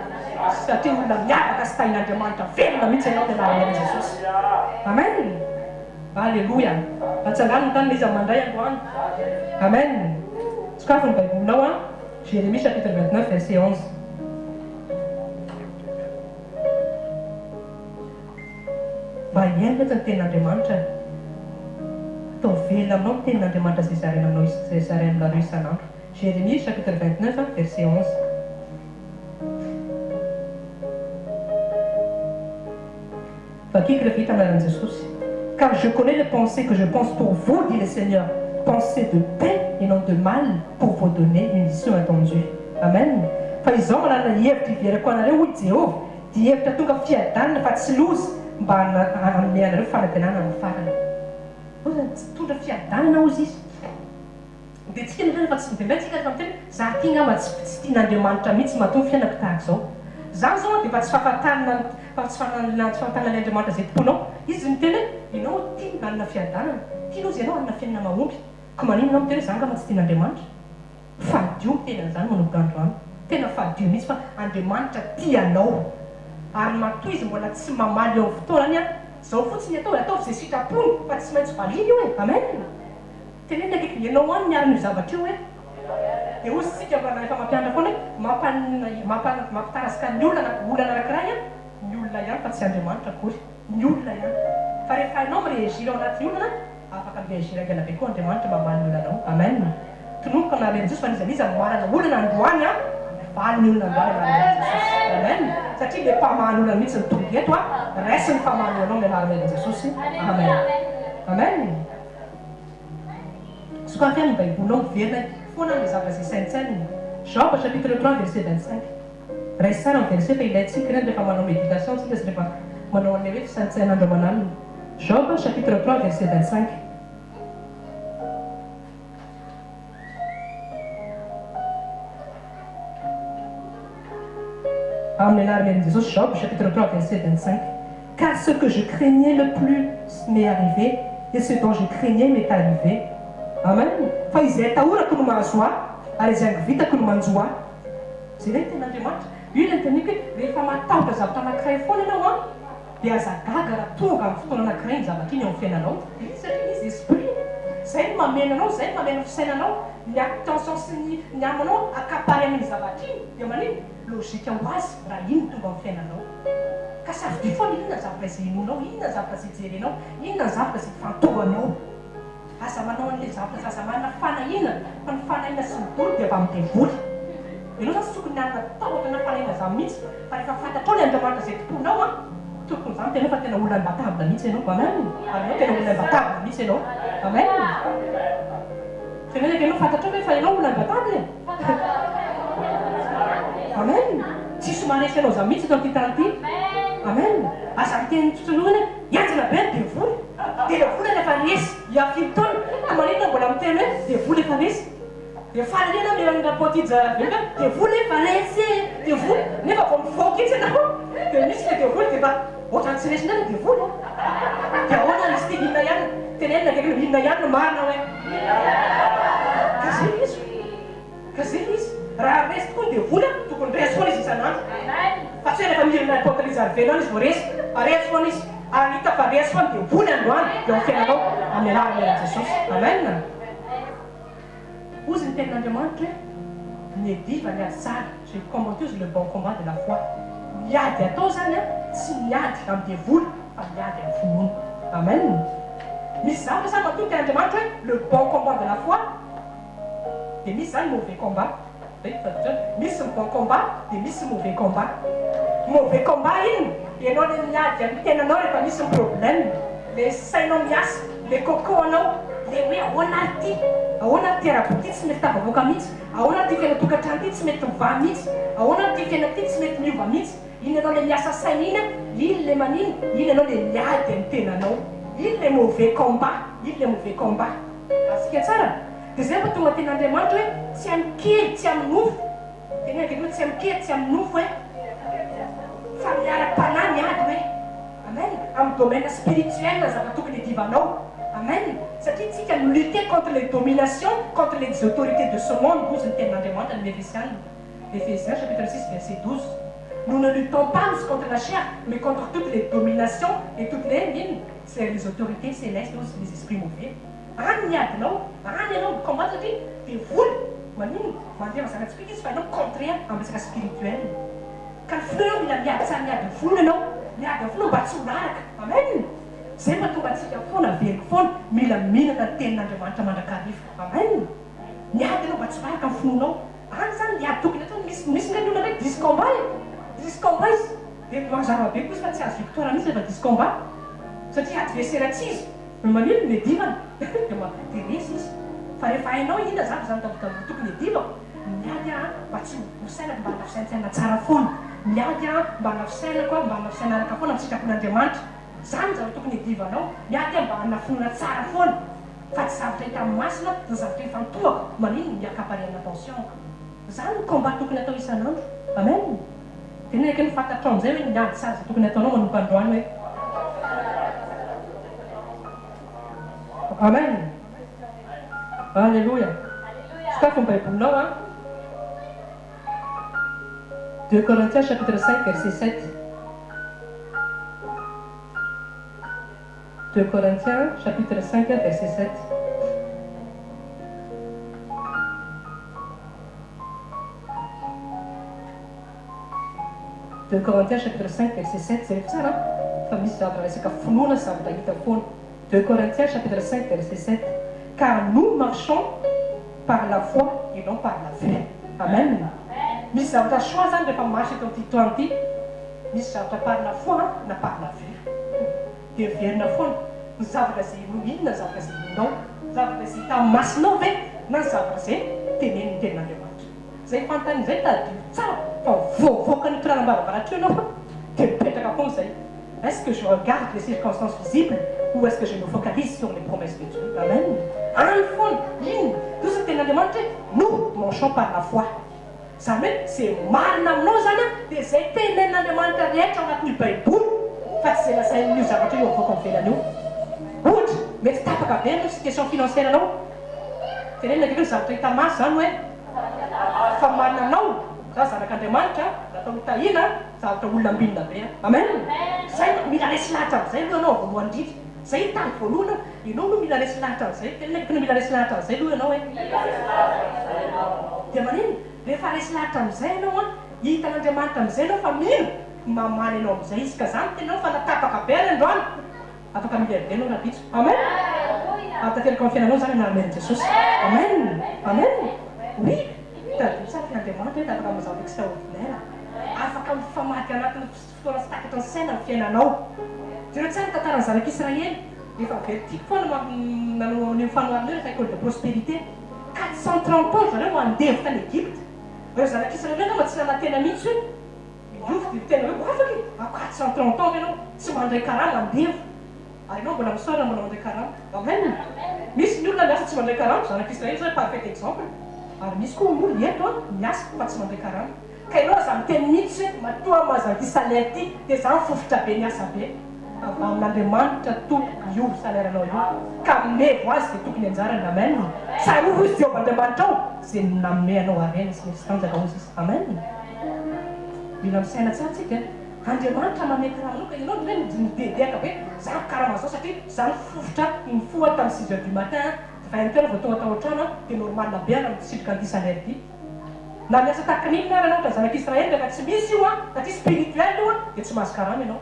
Satria olona miavaka sy tahin'Andriamanitra velona mihitsy ianao ny anarany an'i Jesosy. Amen. Aleloia. Atsangano ny tanana iza mandray androany. Amen. Sokafy ny baibolinao an. Jérémie chapitre 29 verset 11. Mba hihaino mantsy ny tenin'Andriamanitra e! Ataovy velona aminao ny tenin'Andriamanitra izay zaraina aminao izay zaraina aminareo isan'andro. Jérémie chapitre 29 verset 11. Vakiko ilay vita anaran'i Jesosy. Car je connais les pensées que je pense pour vous, dit le Seigneur, pensées de paix et non de mal, pour vous donner une issue attendue. Amen. Fa izao manana hevitra hiverako anareo, hoy Jehovah, Dia hevitra tonga fiadanana fa tsy loza mba hanome anareo fanantenana amin'ny farany. Hoy tsy mitondra fiadanana hozy izy. Dia tsika nefa rehefa tsy indraindray tsika rehefa miteny hoe za ty ngamba tsy tsy tian'Andriamanitra mihitsy matoa ny fiainako tahaka izao. Zany zao an dia efa tsy fahafantarana ny fa tsy fanana tsy fahafantarana an'ilay Andriamanitra izay tomponao. Izy miteny hoe ianao tiany hanana fiadanana, tiany hozy ianao hanana fiainana mahomby. Ko maninona ianao miteny hoe za ngamba tsy tian'Andriamanitra? Fadio miteny an'izany manomboka androany. Tena fadio mihitsy fa Andriamanitra tia anao. Ary matoa izy mbola tsy mamaly eo amin'ny fotoanany an, zao fotsiny atao e, ataovy izay sitrapony fa tsy maintsy valiany io e. Amen. Tenenina akaiky ianao any miarina io zavatra io e. Dia hozy tsika mba efa mampianatra foana hoe mampa mampitarazoka ny olana olana anakiray an, ny olona ihany fa tsy Andriamanitra akory. Ny olona ihany. Fa rehefa hainao mi-reagir ao anatin'ny olana, afaka mi-reagir haingana be koa Andriamanitra mamaly ny olanao. Amen. Tononiko anaran'i Jesosy fa n'iza n'iza manana olana androany an, mivaly ny olana androany anaran'i Jesosy. Amen. Satria ilay mpamaha ny olana mihitsy no tonga eto an, raiso ny famaha ny olanao amin'ny anaran'i Jesosy. Amen. Amen. Sokafy ihany ny baibolinao, miverina foana amin'ilay zavatra izay saintsainina. Job chapitre 3 verset 25. Raiso tsara ny verset fa ilaintsika ireny rehefa manao méditation tsika sy rehefa manao an'ilay hoe fisaintsaina andro aman'alina. Job chapitre 3 verset 25. Amin'ny anaran'i Jesosy Job chapitre 3 verset 25. Car ce que je craignais le plus m'est arrivé et ce dont je craignais m'est arrivé. Amen. Fa izay atahorako no mahazo ahy ary izay angovitako no manjo ahy. Izay ilay tenin'Andriamanitra. Io ilay noteneniko hoe rehefa matahotra zavatra anankiray foana ianao an, dia aza gaga raha tonga amin'ny fotoana anankiray iny zavatra iny eo amin'ny fiainanao. Izy satria izy esprit. Izay no mameno anao, izay no mameno ny fisainanao, ny attention sy ny ny âme-nao accaparé amin'iny zavatra iny. Dia maninona? Logique ho azy raha iny no tonga amin'ny fiainanao. Ka safidio foana inona ny zavatra izay inoanao, inona ny zavatra izay jerenao, inona ny zavatra izay ifantohanao. Aza manao an'ilay zavatra zaza manana fanahiana fa ny fanahiana sy ny dolo dia avy amin'ny devoly. Ianao zany tsy tokony hanana tahotra na fanahiana zany mihitsy fa rehefa fantatrao ilay Andriamanitra izay tompoinao an, tokony zany tena fa tena olona imbatable mihitsy ianao. Amen. Ary ianao tena olona imbatable mihitsy ianao. Amen. Teneniko ianao fantatrao ve fa ianao olona imbatable e? Amen. Tsisy maharesy anao zany mihitsy eto amin'ity tany ity. Amen. Aza miteny tsotra zao zany hoe hianjana be ny devoly. Devoly efa resy. Ia firy taona? Ka maninona mbola miteny hoe devoly efa resy? Dia faly ery ianao mihaino ny rapaotija avy eo hoe devoly efa resy e! Devoly! Nefa vao mivoaka etsy ianao dia misy ilay devoly dia efa ohatran'ny tsy resy indray ilay devoly an! Dia ahoana ary izy ity? Inona ihany? Tenenina akaiky hoe inona ihany no marina hoe? Ka izay ilay izy. Ka izay ilay izy. Raha resy tokoa ny devoly an, tokony resy foana izy isan'andro. Fa tsy hoe rehefa mihirina rapaotilija avy eo izy vao resy, fa resy foana izy. Ary hita fa resy foana ny devoly androany eo amin'ny fiainanao amin'ny anaran'i Jesosy. Amen. Hozy ny tenin'Andriamanitra hoe, Miadiva ny ady tsara, j'ai combattu le bon combat de la foi. Ny ady atao izany an, tsy miady amin'ny devoly fa miady amin'ny finoana. Amen. Misy zavatra izany matoa ny tenin'Andriamanitra hoe le bon combat de la foi, dia misy izany mauvais combat. Zay no tadidio. Misy ny bon combat dia misy ny mauvais combat. Mauvais combat inona? Ianao le miady amin'ny tenanao rehefa misy ny problème, le sainao miasa, le coco anao, le hoe ahoana ary ity? Ahoana ary ity arabe ity tsy mety tafavoaka mihitsy? Ahoana ary ity fiainan-tokantrano ity tsy mety mivaha mihitsy? Ahoana ary ity fiainana ity tsy mety miova mihitsy? Iny ianao le miasa saina iny an, iny le manina, iny ianao le miady amin'ny tenanao. Iny le mauvais combat, iny le mauvais combat. Azontsika tsara? Dia izay no tonga tenin'Andriamanitra hoe tsy amin-kery, tsy amin'ny nofo. Teneno akaiky hoe tsy amin-kery, tsy amin'ny nofo eh. Fa miara-panahy ny ady hoe. Amen. Amin'ny domaine spirituel ny zavatra tokony hidivanao. Amen. Satria tsika mi-lutter contre les dominations, contre les autorités de ce monde, hozy ny tenin'Andriamanitra any amin'ny Efesiana. Ephésiens chapitre 6 verset 12. Nous ne luttons pas nous contre la chair, mais contre toutes les dominations et toutes les, inona? Les autorités célestes, hozy les esprits mauvais. Any ny adinao, any ianao mi combattre satria devoly maninona? Mandeha mazana tsipìka izy fa ianao mi contrer amin'ny resaka spirituel. Ka ny finoana mila miady tsara miady ny finoana ianao, miady ny finoana mba tsy ho raraka. Amen! Zay mahatonga antsika foana averiko foana mila mihinana ny tenin'Andriamanitra mandrakariva. Amen! Miady ianao mba tsy ho raraka ny finoanao. Any zany ny ady tokony atao, misy misy ndray ny olona hoe diso combat e! Diso combat izy. Dia mazava be koa izy fa tsy azo victoire mihitsy rehefa diso combat satria adversaire tsy izy. No manino no iadivana dia ma dia resy izy fa rehefa hainao inona zavatra zany tabotabo tokony iadivako miady aho mba tsy ho sainako mba hanana fisaintsainana tsara foana miady aho mba hanana fisainako aho mba hanana fisainaraka foana amin'ny sitrapon'Andriamanitra zany ny zavatra tokony iadivanao miady aho mba hanana finoana tsara foana fa tsy zavatra hita amin'ny masona na zavatra ifantohako manino no mi-accaparer ny attention-ko zany ny combat tokony atao isan'andro amen. Dia ekeny fantatrao amin'izay hoe ny ady sazy tokony ataonao manomboka androany hoe Amen Alléluia Sokafy ny baibolinao an Deux Corinthiens chapitre 5 verset 7 Deux Corinthiens chapitre 5 verset 7 Deux Corinthiens chapitre 5 verset 7 jereo tsara an, fa misy zavatra resaka finoana sy zavatra hita foana. Deux Corinthiens chapitre 5 verset 7 Car nous marchons par la foi et non par la vue. Amen. Misy zavatra choix zany rehefa marche eto amin'ity toit ity, misy zavatra par la foi na par la vue. Dia miverina foana, ny zavatra izay inoa, inona ny zavatra izay inoanao? Zavatra izay hita amin'ny masonao ve na ny zavatra izay tenenin'ny tenin'Andriamanitra? Izay fanontaniana izay tadidio tsara fa voavoaka ny toranam-baravaratra eo ianao dia mipetraka foana izay. Est-ce que je regarde les circonstances visibles ou est-ce que je me focalise sur les promesses de Dieu? Amen. Any foana, inona? Toy izay ny tenin'Andriamanitra hoe nous marchons par la foi. Izany hoe izay marina aminao izany an, dia izay tenenin'Andriamanitra rehetra ao anatin'io baiboly fa tsy izay lazain'io zavatra io avoaka ivelany io. Ohatra, mety tapaka be ny situation financière anao, tenenina akaiky hoe zavatra hita maso izany hoe fa marina aminao, za zanak'Andriamanitra, natao ho tahiana, zavatra olona ambinina be an. Amen! Zay, mila resy lahatra amin'izay aloha ianao voalohany indrindra. Zay tany voalohany aloha, ianao aloha mila resy lahatra an'izay, tenenina akaiky hoe mila resy lahatra an'izay aloha ianao e. Dia maninona? Rehefa resy lahatra amin'izay ianao an, hitan'Andriamanitra amin'izay ianao fa mino, mamaly anao amin'izay Izy. Ka za miteny anao fa na tapaka be ary androany, afaka milliardaire ianao rahampitso. Amen! Ary tanteraka amin'ny fiainanao izany anaran'i Jesosy. Amen! Amen! Oui! Tadidio tsara fa Andriamanitra hoe afaka mazava extraordinaire. Afaka mifamadika anatin'ny fotoana tsy takatry ny saina ny fiainanao. Jereo tsara ny tantaran'ny zanak'Israely. Efa very tiako foana nanao an'io fanoharana io rehefa école de prospérité. 430 ans zareo no andevo tany Egypte. Ireo zanak'Israely ireo angamba tsy nanantena mihitsy hoe hiova dia tena hoe ho afaka e! À 430 ans ve ianao tsy mandray karama andevo ary ianao mbola misaona mbola mandray karama. Amen! Misy ny olona miasa tsy mandray karama, zanak'Israely izao parfait exemple. Ary misy koa olona eto an, miasa fa tsy mandray karama. Ka ianao aza miteny mihitsy hoe matoa aho mahazo an'ity salaire ity dia za mifofotra be miasa be. Avy amin'Andriamanitra tompoko io salaire anao io ka amevo azy izay tokony anjarany. Amen. Tsarovy hozy Jehovah Andriamanitrao izay nanome anao harena sy hery sy tanjaka hozy izy. Amen. Mila misaina tsara tsika. Andriamanitra manome karama anao ka ianao indray midedehaka be za mikarama zao satria za nifofotra nifoha tamin'ny six heures du matin vingt heures vao tonga tao an-trano aho dia normal be raha misitrika an'ity salaire ity. Na miasa tahaka ny inona ary ianao ohatra ny zanak'Israely rehefa tsy misy io an, satria spirituel io an, dia tsy mahazo karama ianao.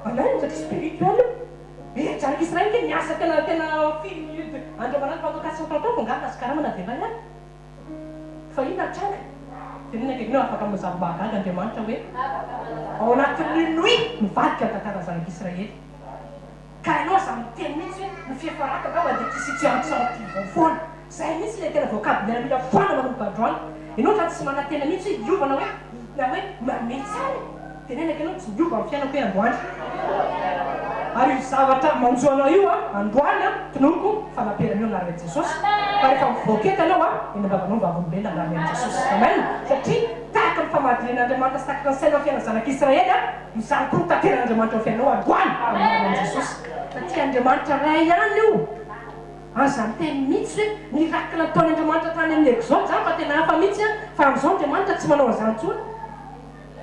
Amen, satria spirituel io. Eh, zanak'Israely nge niasa tena tena firy minutes andro aman'alina pendant 430 ans vao nga nahazo karama na dia iray ary. Fa inona ny tranga? Teneno akaikinao afaka manao zava-mahagaga Andriamanitra hoe ao anatin'ny nuit mivadika ny tantaran'ny zanak'Israely. Ka ianao aza miteny mihitsy hoe ny fiafarako angamba dia ity situation ity vao foana. Zay mihitsy ilay tena vocabulaire mila foana manomboka androany. Ianao otrany tsy manantena mihitsy hoe hiova na hoe na hoe manome tsara e. Tenenako ianao tsy miova ny fiainako hoe androany. Ary io zavatra manjo anao io an, androany an, tononiko fa nampiaran'io anaran'i Jesosy. Fa rehefa mivoaka eto ianao an, eny am-bavanao ny vavolombelona anaran'i Jesosy. Amen. Satria tahaka ny famadinan'Andriamanitra sy tahaka ny saina ny fiainan'ny zanak'Israely an, Izany koa no tanteran'Andriamanitra ao fiainanao androany amin'ny anaran'i Jesosy. Satria Andriamanitra Ray ihany io. Aza miteny mihitsy hoe miracle nataon'Andriamanitra tany amin'ny Exode izany fa tena hafa mihitsy an, fa amin'izao Andriamanitra tsy manao an'izany intsony.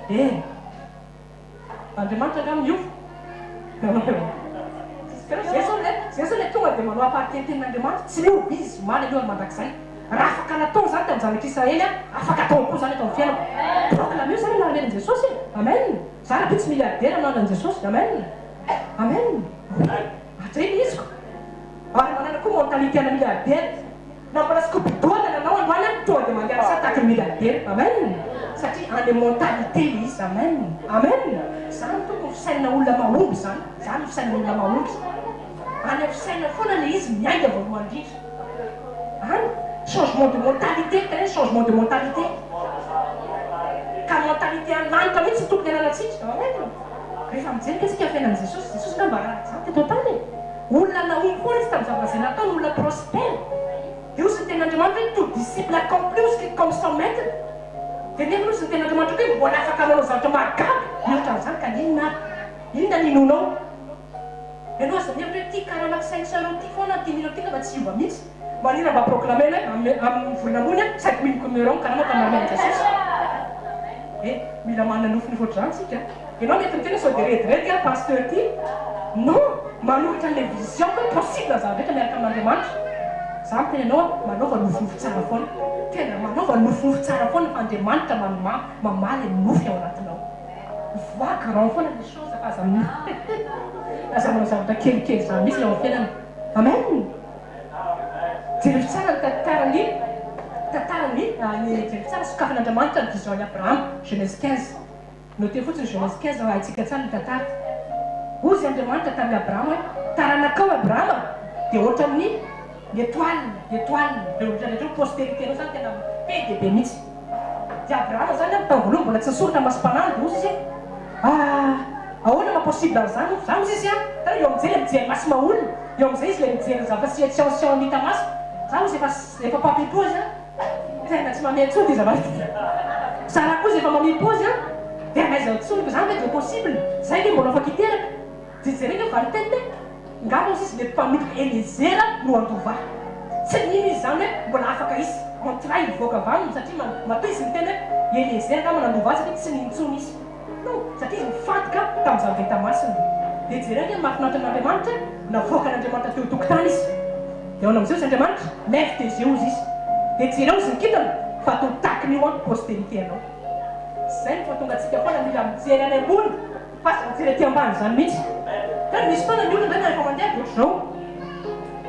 Eh! Andriamanitra angaha miova? Zay zao le, zay zao le tonga dia manao aparté ny tenin'Andriamanitra, tsy miova izy, omaly anio ary mandrakizay. Raha afaka nataony izany tamin'ny zanak'Israely an, afaka ataony koa izany eto amin'ny fiainako. Proclameo izany anaran'i Jesosy e! Amen! Za raha vitsy milliardaire no anaran'i Jesosy. Amen! Amen! Oui! Hatrizay ny iziko. Ary manana koa mentalité ana milliardaire. Na mbola Scooby-Doo aza nanao androany an, tonga dia mandeha lasa tahaka ny milliardaire. Amen! Satria any amin'ny mentalité ilay izy. Amen! Amen! Izany tokony fisainana olona mahomby izany. Izany no fisainana olona mahomby. Any amin'ny fisainana foana ilay izy miainga voalohany indrindra. Any, changement de mentalité, tena hoe changement de mentalité. Ka mentalité any lanitra mihitsy no tokony ananantsika. Amen. Rehefa mijery ange tsika ny fiainan'i Jesosy, Jesosy nga mba raha izany teto an-tany e. Olona nahomby foana izy tamin'ny zavatra izay nataony, olona prospère. Dia hozy ny tenin'Andriamanitra hoe tout disciple accompli hozy que comme son maître. Dia nefa hozy ny tenin'Andriamanitra koa hoe mbola afaka manao zavatra mahagaga mihoatra an'izany ka inona ary? Inona ny inoanao? Ianao aza mihevitra hoe ity karamako 500 euros ity foana ity mille ity angamba tsy hiova mihitsy. Manina mba proclamer-na hoe amin'ny volana ambony an, cinq mille euros ny karamako amin'ny anaran'i Jesosy. Eh, mila manana nofinofy ohatr'izany tsika. Ianao mety miteny hoe sao dia rediredy aho pasteur ity. Non, manoratra an'ilay vision hoe possible ny zava-drehetra miaraka amin'Andriamanitra. Za miteny anao an, manaova nofinofy tsara foana. Tena manaova nofinofy tsara foana fa Andriamanitra mamaly ny nofy ao anatinao. Voix grand foana le chose fa aza aza manao zavatra kelikely zany mihitsy eo amin'ny fiainana. Amen. Jereo tsara ny tantaran'ny tantaran'ny ny jereo tsara sokafan'Andriamanitra ny vision an'i Abrahama, Genèse 15. Noteo fotsiny Genèse 15 raha haintsika tsara ny tantara. Hozy Andriamanitra tamin'i Abrahama hoe taranakao Abrahama dia ohatran'ny ny étoile, étoile, ireo rehetra rehetra ireo postérité-nao zany tena be dia be mihitsy. Dia Abrahama zany an, tamin'ny voalohany mbola tsy nisoratra masom-panahy dia hozy izy hoe, ah, ahoana maha possible an'izany hozy? Za hozy izy an, hitanao eo amin'izay ilay mijery maso maha olona, eo amin'izay izy ilay mijery ny zavatra science hita maso, za hozy efa efa mpampipozy an, tena tsy mamehy intsony ity zavatra ity, Sarah koa izy efa mamipozy an, dia aiza intsony ko zany ve dia possible, zay ve mbola afaka hiteraka? Dia jereo ny valin-teniny e! Ngamba hozy izy le mpanompo Elezera no handova ahy. Tsy nino izy izany hoe mbola afaka hisy entraille hivoaka avy aminy satria matoa izy niteny hoe Elezera angamba nandova ahy satria tsy nino intsony izy. Non, satria izy nifantoka tamin'ny zava-bita masina. Dia jereo ange ny mahafinaritra an'Andriamanitra, navoakan'Andriamanitra teo an-tokotany izy. Dia aona amin'izay hozy Andriamanitra, lève tes yeux hozy izy. Dia jereo hozy ny kintana fa atao takin'io an postérité anao. Izay no mahatonga antsika foana mila mijery any ambony. Fa aza mijery aty ambany izany mihitsy. Ka misy fotoana ny olona indray rehefa mandeha dia ohatr'izao.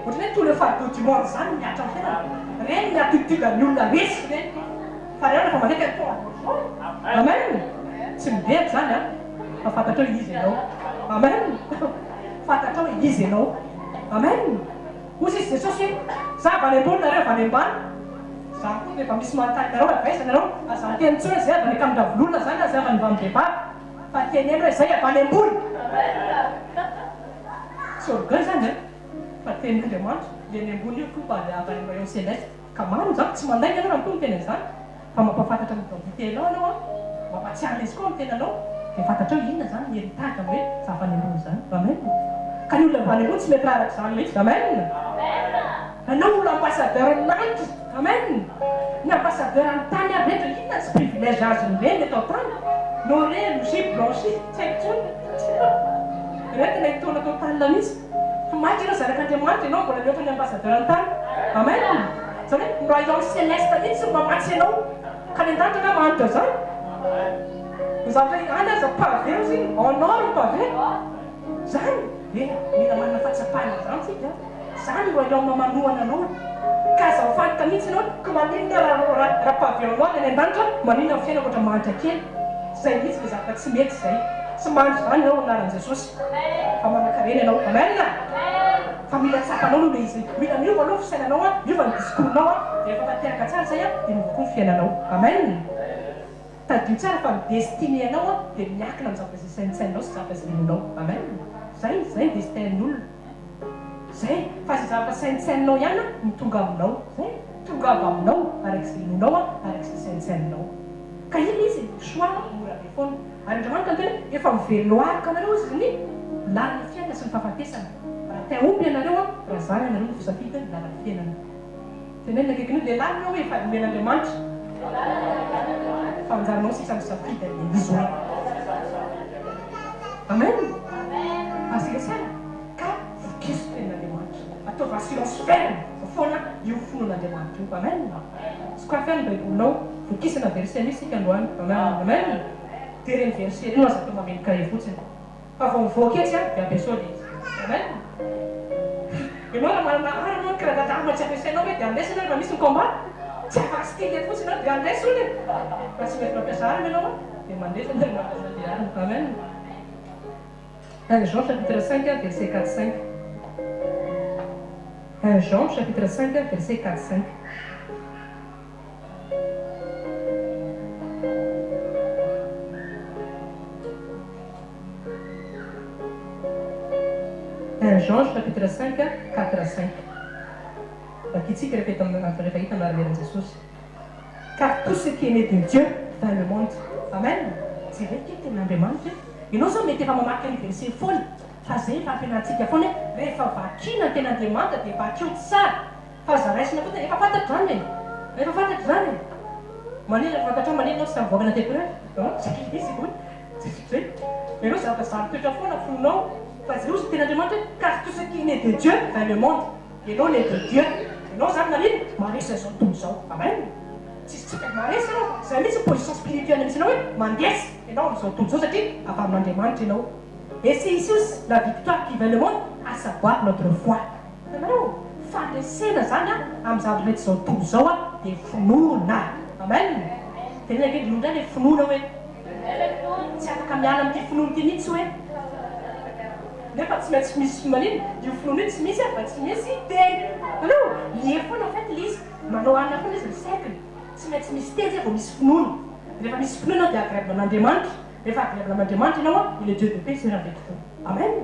Ohatran'ny hoe tous le fardeau du monde izany no mihatra amin'ny fiainana. Ireny ny attitude an'ny olona resy ireny. Fa ireo rehefa mandeha ka tonga dia ohatr'izao e. Amen. Tsy midera izany an. Fa fantatrao hoe iza ianao. Amen. Fantatrao hoe iza ianao. Amen. Hoy izy Jesosy hoe, za avy any ambony nareo avy any ambany. Za koa dia efa misy manontany nareo avy aiza nareo. Aza miteny intsony hoe zay avy any Ankamindravololona zany na zay avy any Ambanimbehivavy. Fa teneno hoe zay avy any ambony. Tsy orgueil zany an! Fa tenin'Andriamanitra, le any ambony io koa mba avy any amin'ny royaume céleste. Ka marina izany, tsy mandainga ianao raha mitohy miteny an'izany, fa mampahafantatra ny identité-nao ianao an, mampahatsiahy an'izy koa amin'ny tenanao, dia fantatrao inona izany ny heritage amin'ny hoe zavany ambony izany. Amen. Ka ny olona ambany ambony tsy mety raha arak'izany mihitsy. Amen. Ianao olona ambassadeur ny lanitra. Amen. Ny ambassadeur ny tany ary rehetra, inona tsy privilège azon'ireny eto an-tany? Nourri, logi, blanchi, tsy haiko intsony. Ireny tena etoana total mihitsy. Fa mainka ianao zanak'Andriamanitra, ianao mbola mihoatra ny ambassadeur ny tany. Amen. Izany hoe ny royaume celeste mihitsy no mamatsy anao. Ka any an-danitra angaha mahantra izany? Ny zavatra any aza pavé ozy iny, en or ny pavé. Izany e, mila manana fahatsapana izany tsika. Izany royaume manohana anao. Ka aza mifantoka mihitsy ianao hoe ka maninona raha raha pavé en or ny any an-danitra, maninona ny fiainako ohatra mahantra kely. Izay mihitsy ilay zavatra tsy mety izay. Tsy mandry izany ianao amin'ny anaran'i Jesosy. Fa manankarena ianao. Amen! Fa mila tsapanao aloha ilay izy. Mila miova aloha ny fisainanao an, miova ny discours-nao an, dia rehefa tanteraka tsara izay an, dia miova koa ny fiainanao. Amen! Tadidio tsara fa ny destinée anao an, dia miankina amin'ny zavatra izay saintsaininao sy zavatra izay inoanao. Amen! Izay, izay ny destin-n'ny olona. Izay, fa izay zavatra saintsaininao ihany an, no tonga aminao. Izay, tonga avy aminao, araka izay inoanao an, araka izay saintsaininao. Ka iny izy, ny choix mora be foana. Ary Andriamanitra niteny hoe, efa miveloariko anareo izy ny lalan'ny fiainana sy ny fahafatesana. Raha te hahomby ianareo an, raha zany ianareo no voasafidy ny lalan'ny fiainana. Tenenina akaikinao, lehilahy ianao hoe efa nomen'Andriamanitra. Fa anjaranao sisa misafidy an'ilay izy hoe. Amen. Azontsika tsara? Ka vokiso ny tenin'Andriamanitra. Ataovy assurance ferme foana io finoan'Andriamanitra io. Amen. Sokafy any ny baibolinao, vokisana verset mihitsy isika androany. Amen. Dia ireny verset ireny no aza atao mameno cahier fotsiny. Fa vao mivoaka etsy an, dia ampiasao ilay izy. Amen. Ianao raha manana arme an, kiraha arme tsy ampiasainao ve dia handresy ianao rehefa misy ny combat? Tsy afaka stylet fotsiny ianao dia handresy hono e. Raha tsy mety mampiasa arme ianao an, dia mandresy ianao rehefa mampiasa ilay arme. Amen. 1 Jean chapitre 5 verset 4 5 1 Jean chapitre 5 verset 4 5. 1 Jean chapitre 5 4 5 Vakintsika rehefa hita rehefa hita ny lalan'i Jesosy. Car tout ce qui est né de Dieu vainc le monde. Amen. Jereo kely tenin'Andriamanitra e. Ianao zao mety efa mamaky an'io verset io foana, fa zay efa ampianarintsika foana hoe rehefa vakiana ny tenin'Andriamanitra dia vakio tsara, fa aza raisina fotsiny, efa fantatro izany e! Efa fantatro izany e! Maninona efa fantatrao, maninona aho tsy mivoaka anaty épreuve? An? Zay izy hoy. Zay. Ianao zavatra zary toetra foana fonao, fa zay hozy ny tenin'Andriamanitra hoe car tout ce qui est né de Dieu vainc le monde. Ianao né de Dieu. Ianao zany maninona? Maharesy an'izao tontolo izao. Amen. Tsisy tsy maharesy ianao. Zay mihitsy ny position spirituelle misy anao hoe mandresy ianao amin'izao tontolo izao satria avy amin'Andriamanitra ianao. Et c'est ici aussi la victoire qui vainc le monde, à savoir notre foi. Hitanareo? Fandresena zany an, amin'ny zavatra rehetra izao tontolo izao an, dia finoana. Amen. Teneno akendry io indray ilay finoana hoe. Tsy afaka miala amin'ity finoana ity mihitsy hoe. Nefa tsy maintsy misy manino? Io finoana io tsy misy fa tsy misy teny. Hitanareo? Lié foana en fait ilay izy. Manao anona foana izy ny cercle. Tsy maintsy misy teny zay vao misy finoana. Rehefa misy finoana ianao dia agreable amin'Andriamanitra. Rehefa agreable amin'Andriamanitra ianao an, et le Dieu de paix sera avec vous. Amen.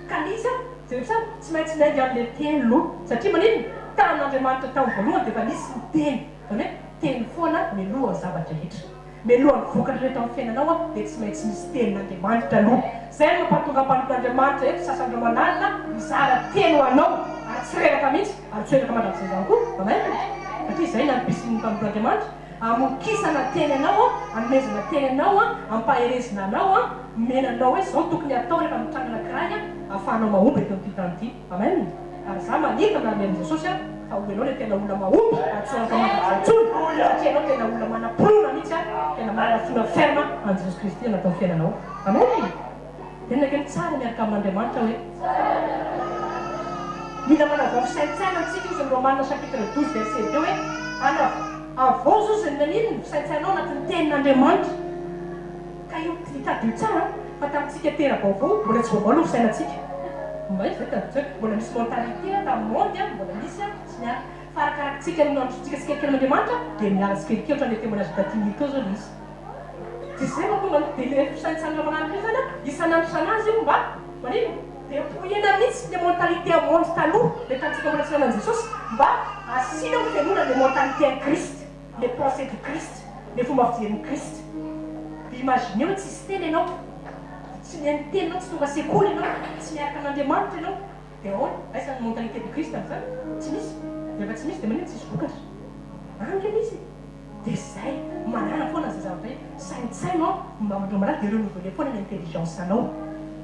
Ka ilay izy an, jereo tsara, tsy maintsy miainga amin'ilay teny aloha. Satria maninona? Tamin'Andriamanitra tamin'ny voalohany dia efa nisy ny teny. Izany hoe teny foana mialoha ny zava-drehetra. Mialohan'ny vokatra rehetra amin'ny fiainanao an, dia tsy maintsy misy tenin'Andriamanitra aloha. Izay no mampahatonga mpanompon'Andriamanitra eto sasany roa aman'alina mizara teny ho anao, ary tsy reraka mihitsy, ary tsy ho reraka mandrakizay izany koa. Amen. Satria izay no antom-pisian'ny mpanompon'Andriamanitra, hamokisana teny anao an, hanomezana teny anao an, hampaherezina anao an, omena anao hoe izao no tokony hatao rehefa mitranga anankiray an, ahafahanao mahomby eto amin'ity tany ity. Amen. Ary za manita na amen'i Jesosy aho fa ho enao le tena olona mahomby ary tsy ho afaka mandrakizay intsony satria enao tena olona manam-pinoana mihitsy a, tena manana finoana ferme an'i Jesosy Kristy anatin'ny fiainanao. Amen. Teneno akeny tsara miaraka amin'Andriamanitra hoe. Mila manavao fisaintsaina antsika ozy ny Romana chapitre 12 verset 2 hoe ana avaozy ozy ny naninona fisaintsainao anatin'ny tenin'Andriamanitra. Ka io tadidio tsara fa tamintsika tera-baovao mbola tsy vaovao aloha fisainantsika. Mbay zay tadidio tsara mbola misy mentalité tamin'ny monde mbola misy sy ny hafa. Fa arakarakitsika no nandrosotsika tsikelikely amin'Andriamanitra dia miala tsikelikely ohatran'ilay témoignage taty Nico zao le izy. Dia zay mahatonga ny dia le fisaintsainana manaraka io zany an, isan'andro isan'andro io mba manino? Depouillena mihitsy le mentalité monde taloha le tamintsika mbola tsy nanan'i Jesosy mba. Asiana ho fenoina le mentalité an'i Christ, le pensée du Christ, le fomba fijerin'i Christ. Dia imaginez hoe tsisy teny ianao, tsy mihaino teny ianao, tsy tonga sekoly ianao, tsy miaraka amin'Andriamanitra ianao, dia ahoana? Aiza ny mentalité du Christ amin'izany? Tsy misy. Rehefa tsy misy dia maninona tsisy vokatra? Any ve misy e? Dia zay, manana foana an'izay zavatra io, saintsaino an, mba manala dia renouveler foana ny intelligence anao.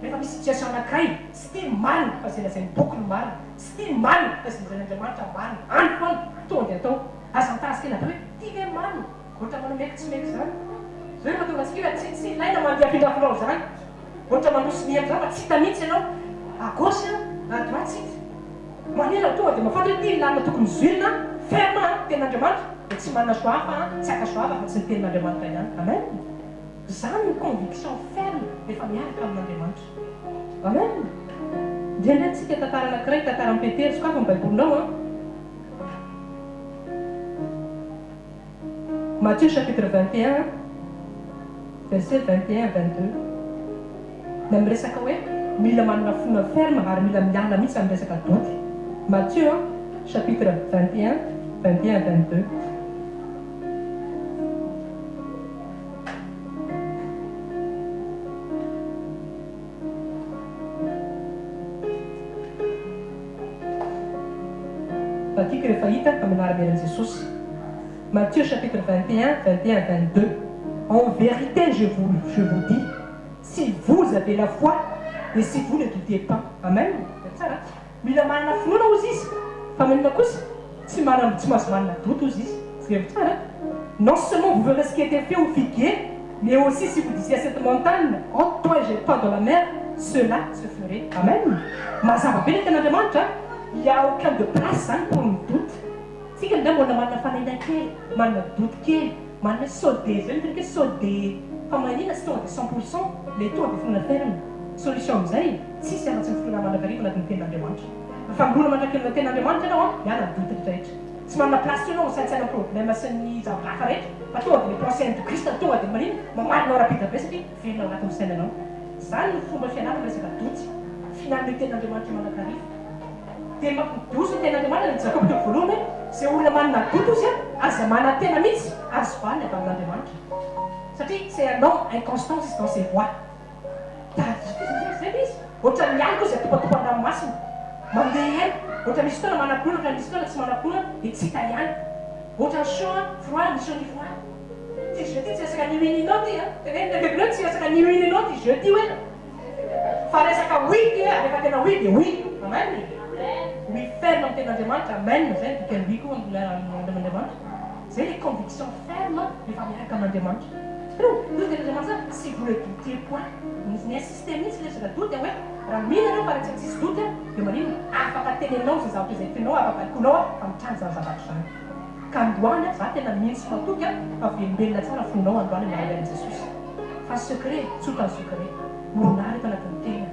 Rehefa misy situation anakiray, tsy tia ny marina fa izay lazain'ny boky no marina, tsy tia ny marina fa izay lazain'Andriamanitra marina, any foana, tonga dia atao. Aza mitarazo tena be hoe ty ve marina, ohatra manao meko tsy meko izany. Zay no mahatonga antsika hoe tsy tsy ilaina mandeha afindrafindrao izany, ohatra mandroso mihemotra izany fa tsy hita mihitsy ianao, à gauche, à droite tsy hita. Manina tonga dia mahafantatra hoe ity ny lalana tokony zohina, ferme an, tenin'Andriamanitra, dia tsy manana choix hafa an, tsy haka choix hafa afa-tsy ny tenin'Andriamanitra ihany. Amen. Izany no conviction ferme rehefa miaraka amin'Andriamanitra. Amen. Indrindra tsika tantara anankiray, tantaran'i Petera, sokafy ny baibolinao an. Matthieu chapitre 21 verset 21 22 Ny amin'ny resaka hoe mila manana finoana ferme ary mila miala mihitsy amin'ny resaka doute Matthieu chapitre 21 21 22. Vakiko rehefa hita amin'ny anaran'i Jesosy. Matthieu chapitre 21, 21 22 En vérité je vous je vous dis, si vous avez la foi et si vous ne doutez pas. Amen. Tsara. Mila manana finoana hozy izy, fa maninona kosa? Tsy manana tsy mahazo manana doute hozy izy. Jereo tsara. Non seulement vous verrez ce qui était fait au figuier, mais aussi si vous disiez à cette montagne, ôte-toi et jette-toi dans la mer, cela se ferait. Amen. Mazava be ny tenin'Andriamanitra. Il y a aucun de place zany pour ny doute. Tsika nga mbola manana fanahiana kely, manana doute kely, manana hoe sao dia zay miteny hoe sao dia fa maninona tsy tonga dia cent pour cent le tonga dia finoana ferme. Solution amin'izay, tsisy afa-tsy ny finoana mandrakariva anatin'ny tenin'Andriamanitra. Rehefa mirona mandrakariva anatin'ny tenin'Andriamanitra ianao an, miala ny doute rehetra rehetra. Tsy manana place intsony ianao misaintsaina problème sy ny zavatra hafa rehetra fa tonga dia le pensée du Christ no tonga dia maninona? Mamaly anao rapide be satria velona ao anatin'ny fisainanao. Izany no fomba fialana amin'ny resaka doute. Fihinanana io tenin'Andriamanitra io mandrakariva. Dia mampidoso ny tenin'Andriamanitra ny Jakoba toko voalohany hoe, Izay olona manana doute ozy an, aza manantena mihitsy azo valiny avy amin'Andriamanitra. Satria c'est un homme inconstant izy dans ses voies. Tadidio izay zay ilay izy. Ohatran'ny alika ozy atopatopa an-dranomasina. Mandeha ihany. Ohatra misy fotoana manam-pinoana, ohatra misy fotoana tsy manam-pinoana dia tsy hita ihany. Ohatran'ny chaud an, froid, ny chaud ni froid. Ity jeu ity tsy resaka ni oui ni non ity an. Tenenina akaiky hoe tsy resaka ni oui ni non ity jeu ity hoe. Fa resaka oui ty hoe rehefa tena oui dia oui. Amen. Oui ferme amin'ny tenin'Andriamanitra. Amen. Zay ny dikan'ny oui koa amin'Andriamanitra. Zay le conviction ferme rehefa miaraka amin'Andriamanitra. Hitanao? Io tenin'Andriamanitra zany si vous ne doutez point. Ny insister mihitsy le resaka doute hoe raha mino ianao fa raha tsisy doute dia maninona? Afaka teneninao izay zavatra izay tianao, afaka baikoinao fa mitranga izany zavatra izany. Ka androany za tena mino sy matoky fa velombelona tsara fonao androany amin'ny alalan'i Jesosy. Fa secret, tsotra ny secret. Orinara eto anatin'ny tena.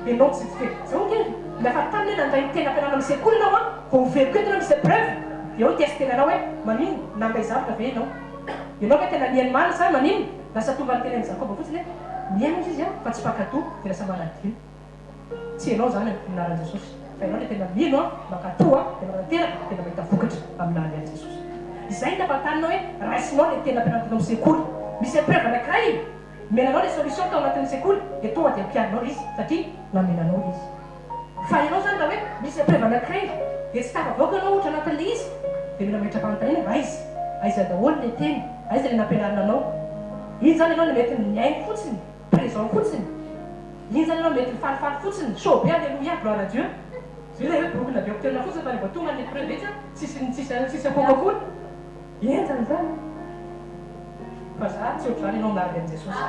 Ianao tsy tsy Zao ange na fa tany hoe nandray ny tena ampianarina amin'ny sekoly ianao an, vao hoveriko eto ianao misy épreuve, dia eo hi-tester-nao hoe maninona, nandray zavatra ve ianao? Ianao ve tena nihaino marina sa maninona? Lasa tonga niteny an'i Jakoba fotsiny hoe mihaino ozy izy an, fa tsy mpankatò, dia lasa manadino. Tsy ianao izany amin'ny anaran'i Jesosy, fa ianao ilay tena mino an, mankatò an, dia manatanteraka, tena mahita vokatra amin'ny anaran'i Jesosy. Izay no nampahantarinao hoe raisinao ilay tena ampianarina teto amin'ny sekoly. Misy épreuve anankiray nomena anao ilay solution tao anatin'ny sekoly, dia tonga dia ampiharinao ilay izy satria namena anao ilay izy. Fa ianao izany raha hoe misy épreuve anankiray dia tsy tafavoaka ianao ohatra anatin'ilay izy, dia mila mametra-panontaniana, aiza? Aiza daholo ilay teny? Aiza ilay nampianarina anao? Iny izany ianao no mety mihaino fotsiny. Présent fotsiny. Iny zany ianao mety mifalifaly fotsiny, chaud be alléluia, gloire à Dieu. Zay ilay hoe brokina be mpitolona fotsiny fa rehefa tonga ny épreuve etsy an, tsisy tsisy tsisy akoaka akory. Henjana izany. Fa za tsy ohatr'izany ianao miaraka amin'i Jesosy.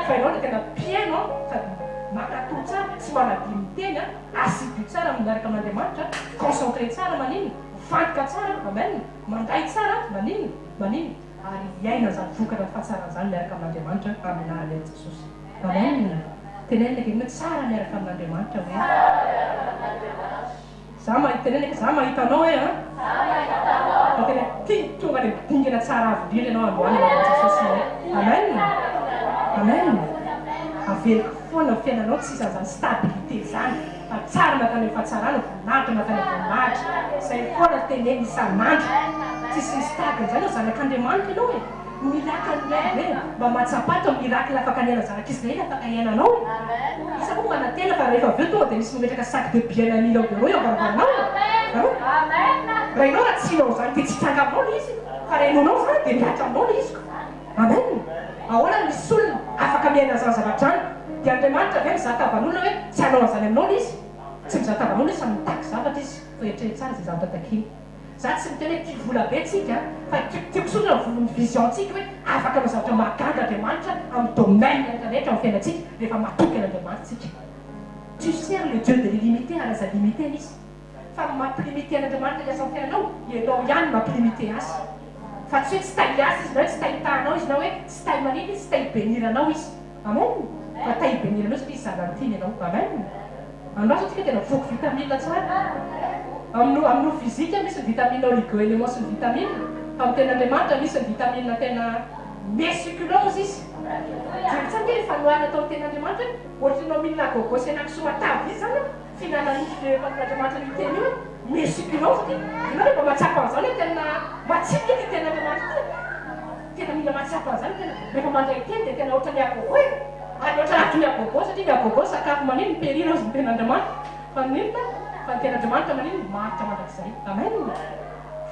Fa ianao ilay tena mpihaino an, sady mankatò tsara, tsy manadino miteny an, assidu tsara miaraka amin'Andriamanitra, concentré tsara maninona, mifantoka tsara, amen, mandray tsara, maninona, maninona. ary hiaina izany vokatra ny fahatsarana izany miaraka amin'Andriamanitra amin'ny anaran'i Jesosy. Amen! Tenenina akaiky hoe tsara miaraka amin'Andriamanitra hoe. Za mahita tenenina akaiky za mahita anao hoe an. Fa tena tia tonga any amin'ny dingana tsara avo indrindra ianao androany amin'ny anaran'i Jesosy hoe. Amen! Amen! Averiko foana ny fiainanao tsisy an'izany stabilité izany fa tsara mankany amin'ny fahatsarana, voninahitra mankany amin'ny voninahitra. Izay foana no teneniny isan'andro. Tsisy stable izany eo, zanak'Andriamanitra ianao e. Miracle ve mba mahatsapa ato miracle afaka niaina zanak'Israely afaka iainanao e. Iza moa manantena fa rehefa avy eo tonga dia misy mametraka sac de billets na million d'euros eo am-baravaranao e. Raha ianao raha tsy hinao izany dia tsy hitranga aminao ilay izy fa raha hinoanao izany dia mihatra aminao ilay izy ko. Amen! Ahoana no misy olona afaka miaina an'izany zavatra izany? Dia Andriamanitra ve mizaha tavan'olona hoe tsy hanao an'izany aminao ilay izy? Tsy mizaha tavan'olona izy fa mitaky zavatra izy, fa eritrereto tsara izay zavatra takiany. Za tsy miteny hoe tia vola be tsika fa tiako tsotra ny ny vision tsika hoe afaka hanao zavatra mahagaga Andriamanitra amin'ny domaine rehetra rehetra amin'ny fiainantsika rehefa matoky an'Andriamanitra tsika. Tu sers le Dieu de l'illimité ary aza limiter izy. Fa ny mampilimiter an'Andriamanitra hiasa amin'ny fiainanao, ianao ihany no mampilimiter azy. Fa tsy hoe tsy ta hiasa izy na hoe tsy ta hitaha anao izy na hoe tsy ta manina izy, tsy ta hi-benir anao izy. Amen! Fa ta hi-benir anao satria zanany tiany ianao. Amen! Andraso tsika tena voky vitamine tsara. Amin'ny amin'ny nofo physique misy ny vitamine oligo-éléments sy ny vitamine, fa amin'ny tenin'Andriamanitra misy ny vitamine tena mais succulent ozy izy. Jereo tsara ange le fanoharana atao amin'ny tenin'Andriamanitra hoe ohatry ny ianao mihinana gogo sy henakisoa matavy iny zany an. Fihinanana io le mpanompon'Andriamanitra io teny io e, mais succulent satria ianao rehefa mahatsapa an'izany hoe tena matsiro ity tenin'Andriamanitra ity e, tena mila mahatsapa an'izany tena rehefa mandray teny dia tena ohatran'ny agogo e, ary ohatran'ny aton'ny agogo satria ny agogo sakafo manino mi-perir hozy ny tenin'Andriamanitra fa n'inona fa ny tenin'Andriamanitra manino maharitra mandrakizay amen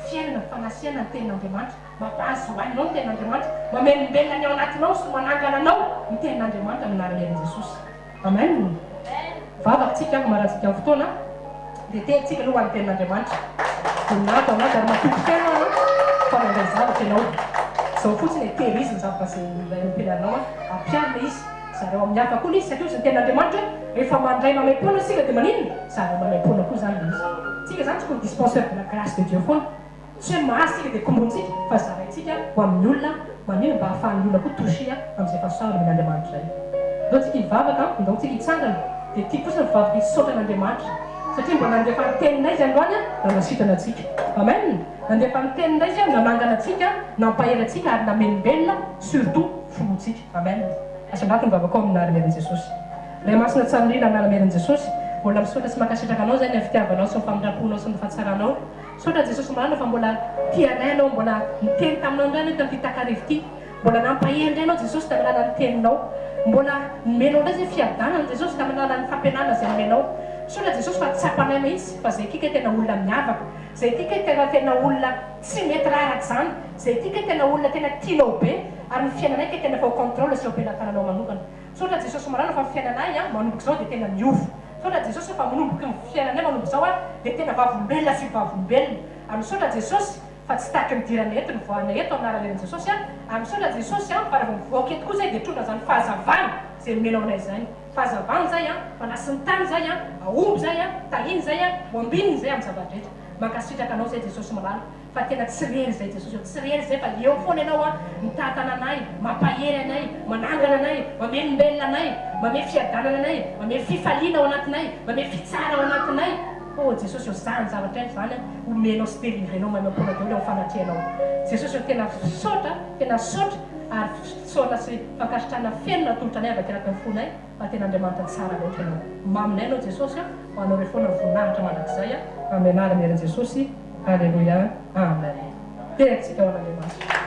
fiainana ny fanasihana ny tenin'Andriamanitra mampahazo ainao ny tenin'Andriamanitra mamelombelona ny ao anatinao sy manangana anao ny tenin'Andriamanitra amin'ny anaran'i Herin Jesosy. Amen! Vavaka tsika hamarantsika ny fotoana dia tehintsika aloha ho an'ny tenin'Andriamanitra. Voninahitra ho an'Azy ary matoky feno aho fa mandray zavatra ianao. Izao fotsiny e, tehirizo ny zavatra izay nompianarinao an, ampiaro ilay izy, zarao amin'ny hafa koa ilay izy satria hozy ny tenin'Andriamanitra hoe rehefa mandray maimaimpoana isika dia maninona? Zarao maimaimpoana koa izany ilay izy. Tsika izany tokony dispenseur de la grace de Dieu foana. Tsy hoe mahazo tsika dia kombontsika fa zaraintsika ho amin'ny olona manino mba hahafahan'ny olona koa touché amin'izay fahasoavana omen'Andriamanitra izay. Ndao tsika hivavaka an, ndao tsika hitsangana dia tiako fotsiny ny vavaka hisaotra an'Andriamanitra satria mba nandefa ny teninay izy androany an, nanasitrana antsika. Amen! Nandefa ny teninay izy an, nanangana antsika, nampahery antsika ary namelombelona surtout finoantsika. Amen! Asandrato ny vavakao amin'ny anaran'i Jesosy. Ray Masina tsara indrindra amin'ny anaran'i Jesosy, mbola misaotra sy mankasitraka anao izay ny amin'ny fitiavanao sy ny famindram-ponao sy ny fahatsaranao. Misaotra Jesosy marina fa mbola tia anay Ianao, mbola niteny taminao indray Ianao tamin'ity takariva ity, mbola nampahery indray Ianao Jesosy tamin'ny alalan'ny teninao, mbola nomenao indray izay fiadanana Jesosy tamin'ny alalan'ny fampianarana izay nomenao. Misaotra Jesosy fa tsapanay mihitsy fa izay ity kay tena olona miavaka, izay ity kay tena tena olona tsy mety raraka izany, izay ity kay tena olona tena tianao be ary ny fiainanay kay tena efa au controle sy eo am-pelatananao manokana. Misaotra Jesosy marina fa ny fiainanay manomboka izao dia tena miova. Misaotra Jesosy fa manomboky ny fiainanay manomboka izao dia tena vavolombelona sy vavolombelona. Ary misaotra Jesosy fa tsy tahaky ny idiranay eto ny voahanay eto amin'ny anaran'i Jesosy a. Ary misaotra Jesosy a fa raha vao mivoaka eto koa izay dia trona izany fahazavana izay nomenao anay izany. Fahazavana izay a, manasy ny tany izay a, ahomby izay a, tahiny izay a, ho ambininy izay amin'ny zava-drehetra. Mankasitraka anao izay Jesosy malala. Fa tena tsy rery izay Jesosy ô, tsy rery izay fa eo foana Ianao an, mitantana anay, mampahery anay, manangana anay, mamelombelona anay, mame fiadanana anay, mame fifaliana ao anatinay, mame fitsara ao anatinay. Oh Jesosy ô, zany zavatra rehetra zany an, omenao sy delivrenao maimaimpoana daholo eo amin'ny fanatrehanao. Jesosy ô, tena fisaotra, tena saotra ary fisaorana sy fankasitrahana feno natolotra anay avy aty anatin'ny fonay. Fa tena Andriamanitra tsara loatra ianao. Maminay anao Jesosy a, ho anao re foana ny voninahitra mandrakizay a, amin'ny anaran'i Herin Jesosy, Aleloia, Amen. Tehantsika ho an'Andriamanitra.